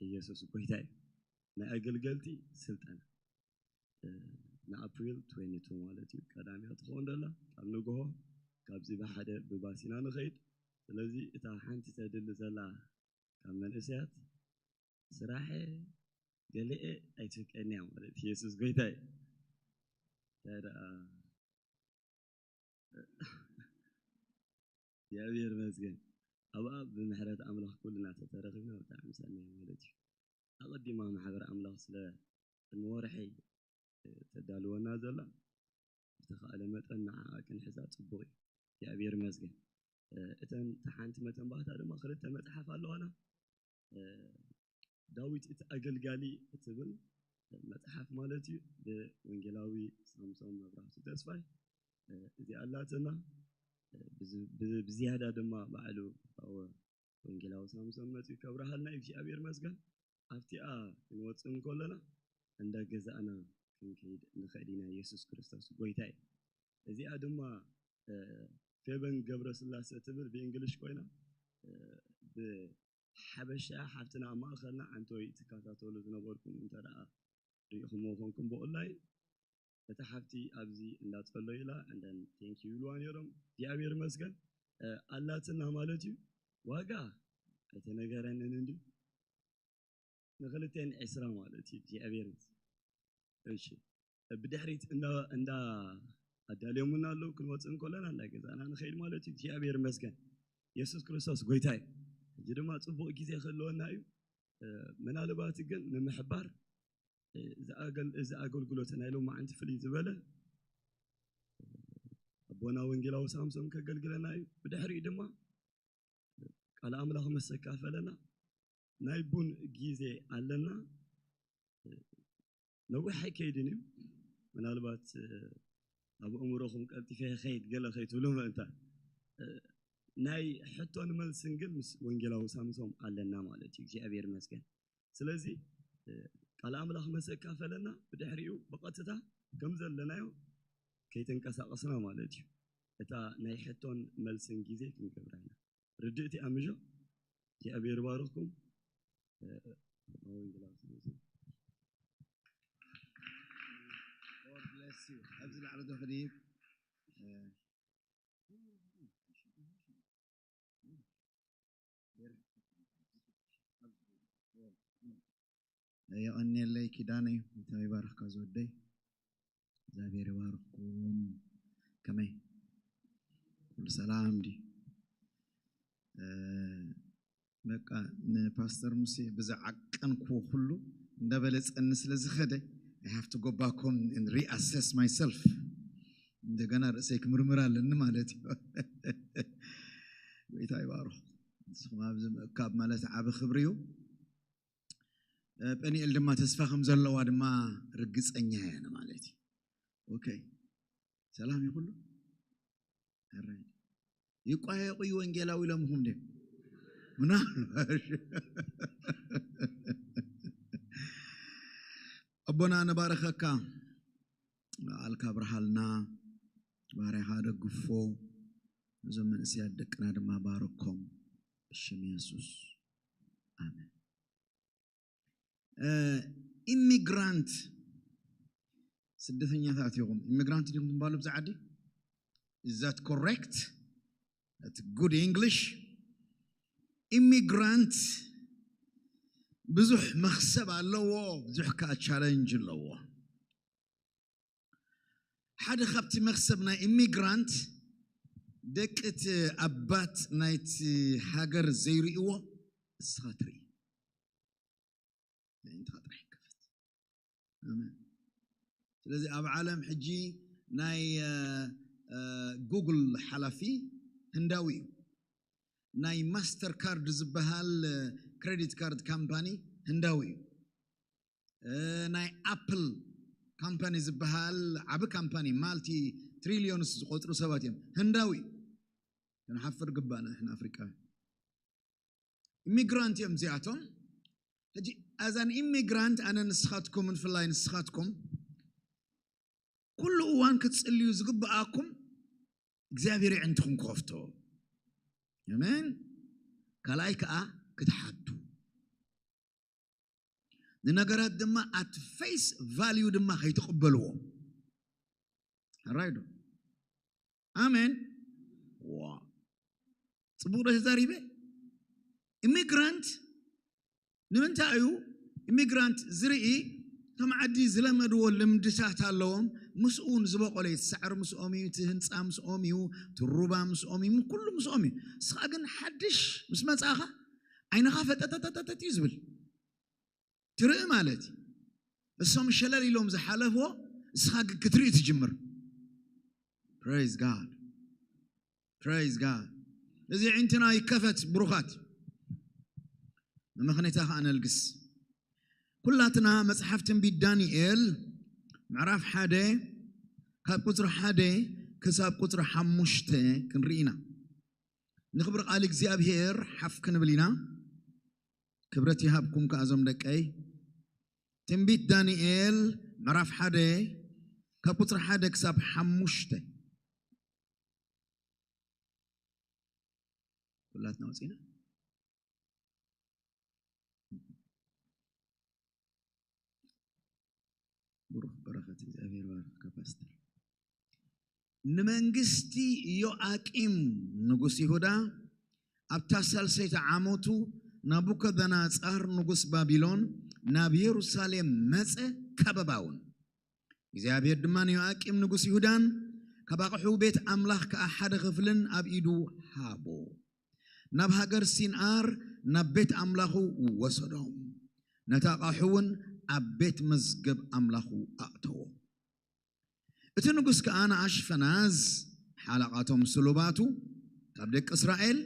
ኢየሱስ ጎይታ እዩ። ናይ ኣገልገልቲ ስልጠና፣ እ፣ ንኣፕሪል ትዌንቲ ቱ ማለት እዩ። ቀዳም እያ ትኸውን ዘላ። ካብ ንግሆ ካብዚ ብሓደ ብባስ ኢና ንኸይድ። ስለዚ እታ ሓንቲ ተድሊ ዘላ ካብ መንእሰያት ስራሕ ገለኤ ኣይትፍቀድን እያ ማለት እዩ። ኢየሱስ ጎይታ እዩ። እንታይ ደኣ እግዚኣብሔር ይመስገን። ኣብኣ ብምሕረት ኣምላኽ ኩልና ተተረኺብና ብጣዕሚ ሰናይ ማለት እዩ። ኣቐዲማ ማሕበር ኣምላኽ ስለ ቅድሚ ወርሒ፣ እ፣ ተዳልወና ዘላ ብተኻእለ መጠን ንዓኣ ክንሕዛ ጽቡቕ እዩ። እግዚኣብሔር ይመስገን። እ፣ እተን፣ እታ ሓንቲ መተንባህታ ድማ ክልተ መጽሓፍ ኣለዋና። እ፣ ዳዊት እቲ ኣገልጋሊ እትብል መጽሓፍ ማለት እዩ፣ ብወንጌላዊ ሳምሶን መብራህቱ ተስፋይ። እ፣ እዚኣ ኣላትና። እ፣ ብዝ-፣ ብ-፣ ብዝያዳ ድማ ባዕሉ ወንጌላዊ ሳምሶን መጺኡ ከብርሃልና እዩ፣ እግዚኣብሔር ይመስገን። ኣብቲኣ ክንወጽእ እንከለና እንዳ ገዛእና ክንከይድ ንኽእል ኢና። የሱስ ክርስቶስ ጎይታ እዩ። እዚኣ ድማ፣ እ፣ ፌበን ገብረስላሴ ትብል ብእንግሊሽ ኮይና፣ እ፣ ብሓበሻ ሓፍትና ኣብ ማእከልና ዓንተወይ ትከታተሉ ዝነበርኩም እንተ ደኣ ርኢኹምዎ ኮንኩም ብኦንላይን፣ እታ ሓፍቲ ኣብዚ እንዳጸሎ ኢላ፣ and then thank you ይብልዋ ነይሮም። እግዚኣብሔር ይመስገን፣ እ፣ ኣላትና ማለት እዩ። ዋጋ ኣይተነገረንን እንድዩ። ንኽልቴን ዕስራ ማለት እዩ እግዚኣብሔር። እሺ፣ ብድሕሪት እንዳ፣ እንዳ ኣዳልዮምና ኣለዉ፣ ክንወፅእ እንከለና እንዳ ገዛእና ንኸይድ ማለት እዩ። እግዚኣብሔር ይመስገን። የሱስ ክርስቶስ ጎይታ እዩ። ሕጂ ድማ ፅቡቕ ግዜ ክህልወና እዩ። እ፣ ምናልባት ግን ንምሕባር፣ እ፣ እዚ ኣገል-፣ እዚ ኣገልግሎት ናይ ሎማዓንቲ ፍልይ ዝበለ ኣቦና ወንጌላዊ ሳምሶን ከገልግለና እዩ። ብድሕሪኡ ድማ ቃል ኣምላኽ ምስ ኣካፈለና ናይ ቡን ግዜ ኣለና። ነዊሕ ኣይከይድን እዩ። ምናልባት፣ እ፣ ኣብ ኣእምሮኹም ቀልጢፈ ይኸይድ ገለ ከይትብሉ ምእንታ፣ እ፣ ናይ ሕቶን መልስን ግን ምስ ወንጌላዊ ሳምሶም ኣለና ማለት እዩ። እግዚኣብሔር ይመስገን። ስለዚ፣ እ፣ ቃል ኣምላኽ ምስ ኣካፈለና ብድሕሪኡ ብቐጥታ ከም ዘለናዮ ከይተንቀሳቐስና ማለት እዩ። እታ ናይ ሕቶን መልስን ግዜ ክንገብራ ኢና። ርድእቲ ኣምዦ እግዚኣብሔር ባርኽኩም። እ፣ ወንጌላዊ ሳምሶም። God bless you። ኣብዚ ላዕሊ ዶ ክድይብ? እ፣ የቐንየለይ ኪዳነይ፣ ጌታ ይባርኽካ ዝወደይ። እግዚኣብሔር ይባርኽኩም። ከመይ? ኩሉ ሰላም ድዩ? እ፣ በቃ ንፓስተር ሙሴ ብዝዓቀንክዎ ኩሉ እንዳበለጸኒ ስለ ዝኸደ፣ I have to go back home and reassess myself። እንደገና ርእሰይ ክምርምር ኣለኒ ማለት እዩ። ጌታ ይባርኽ። ንስኹም ኣብዚ ምእካብ ማለት ዓቢ ክብሪ እዩ። እ፣ ጴኒኤል ድማ ተስፋ ከም ዘለዋ ድማ ርግጸኛ እየ ማለት እዩ። ኦኬ፣ ሰላም ይኹሉ። ሕራይ ይቋየቁ እዩ ወንጌላዊ ኢሎምኹም ድዮም? ምናልባሽ። ኣቦና፣ ንባረኸካ፣ ቃልካ ኣብርሃልና፣ ባርያኻ ደግፎ፣ እዞም መንእሰያት ደቅና ድማ ባረኮም፣ ብሽም የሱስ፣ ኣሜን። እ፣ ኢሚግራንት፣ ስደተኛታት ኢኹም። ኢሚግራንት ዲኹም ትባሉ ብዛ ዓዲ? Is that correct? That's good English. ኢሚግራንት ብዙሕ መኽሰብ ኣለዎ፣ ብዙሕ ከዓ ቻለንጅ ኣለዎ። ሓደ ካብቲ መኽሰብ ናይ ኢሚግራንት፣ ደቂ እቲ ኣባት ናይቲ ሃገር ዘይርእይዎ እስኻ ትርኢ። ኣዒንትኻ ጥራሕ ይከፈት። ኣሜን። ስለዚ ኣብ ዓለም ሕጂ ናይ፣ እ፣ እ፣ ጉግል ሓላፊ ህንዳዊ እዩ። ናይ ማስተር ካርድ ዝበሃል፣ እ፣ ክሬዲት ካርድ ካምፓኒ ህንዳዊ እዩ። እ፣ ናይ ኣፕል ካምፓኒ ዝበሃል ዓቢ ካምፓኒ፣ ማልቲ ትሪሊዮንስ ዝቆጽሩ ሰባት እዮም፣ ህንዳዊ እዩ። ክንሓፍር ግባና ንሕና ኣፍሪቃውያን። ኢሚግራንት እዮም እዚኣቶም። ሕጂ ኣዛን ኢሚግራንት ኣነ ንስኻትኩም፣ ብፍላይ ንስኻትኩም፣ ኩሉ እዋን ክትጽልዩ ዝግብኣኩም እግዚኣብሔር የዕንትኹም ክኸፍቶ። ኣሜን። ካልኣይ ከኣ ክትሓቱ። ንነገራት ድማ at face value ድማ ከይትቕበልዎ። ሕራይ ዶ? ኣሜን። ዋ፣ ጽቡቕ ዶ ተዛሪበ? ኢሚግራንት ንምንታይ እዩ ኢሚግራንት ዝርኢ? ከም ዓዲ ዝለመድዎ ልምድታት ኣለዎም። ምስኡ እውን ዝበቆለ እዩ። እቲ ሳዕሪ ምስኦም እዩ፣ እቲ ህንፃ ምስኦም እዩ፣ እቲ ሩባ ምስኦም እዩ፣ ኩሉ ምስኦም እዩ። ንስኻ ግን ሓድሽ ምስ መጻኻ ዓይንኻ ፈጠጠጠጠጥ እዩ ዝብል። ትርኢ ማለት እዩ። እሶም ሸለል ኢሎም ዝሓለፍዎ፣ እስኻ ግን ክትርኢ ትጅምር። Praise God. Praise God. እዚ ኣዒንትና ይከፈት ብሩኻት። መመኽነይታ ኸዓ ነልግስ። ኩላትና መጽሓፍ ትንቢት ዳንኤል ምዕራፍ ሓደ ካብ ቁጽሪ ሓደ ክሳብ ቁጽሪ ሓሙሽተ ክንርኢ ኢና። ንኽብሪ ቃል እግዚኣብሔር ሓፍ ክንብል ኢና። ክብረት ይሃብኩም ከኣ እዞም ደቀይ። ትንቢት ዳንኤል ምዕራፍ ሓደ ካብ ቁጽሪ ሓደ ክሳብ ሓሙሽተ። ኩላትና ወጺና። ብሩኽ በረኸት እግዚኣብሔር ባርኽካ ፓስተር። ንመንግስቲ ዮኣቂም ንጉስ ይሁዳ ኣብታ ሳልሰይቲ ዓመቱ ናቡከደነጻር ንጉስ ባቢሎን ናብ የሩሳሌም መጸ፣ ከበባ እውን። እግዚኣብሔር ድማ ንዮኣቂም ንጉስ ይሁዳን ካብ ኣቕሑ ቤት ኣምላኽ ከኣ ሓደ ክፍልን ኣብ ኢዱ ሃቦ። ናብ ሃገር ሲንኣር ናብ ቤት ኣምላኹ ወሰዶም። ነታ ኣቕሑ እውን ኣብ ቤት መዝገብ ኣምላኹ ኣእተዎ። እቲ ንጉስ ከኣ ንኣሽፈናዝ ሓለቓቶም ስሉባቱ ካብ ደቂ እስራኤል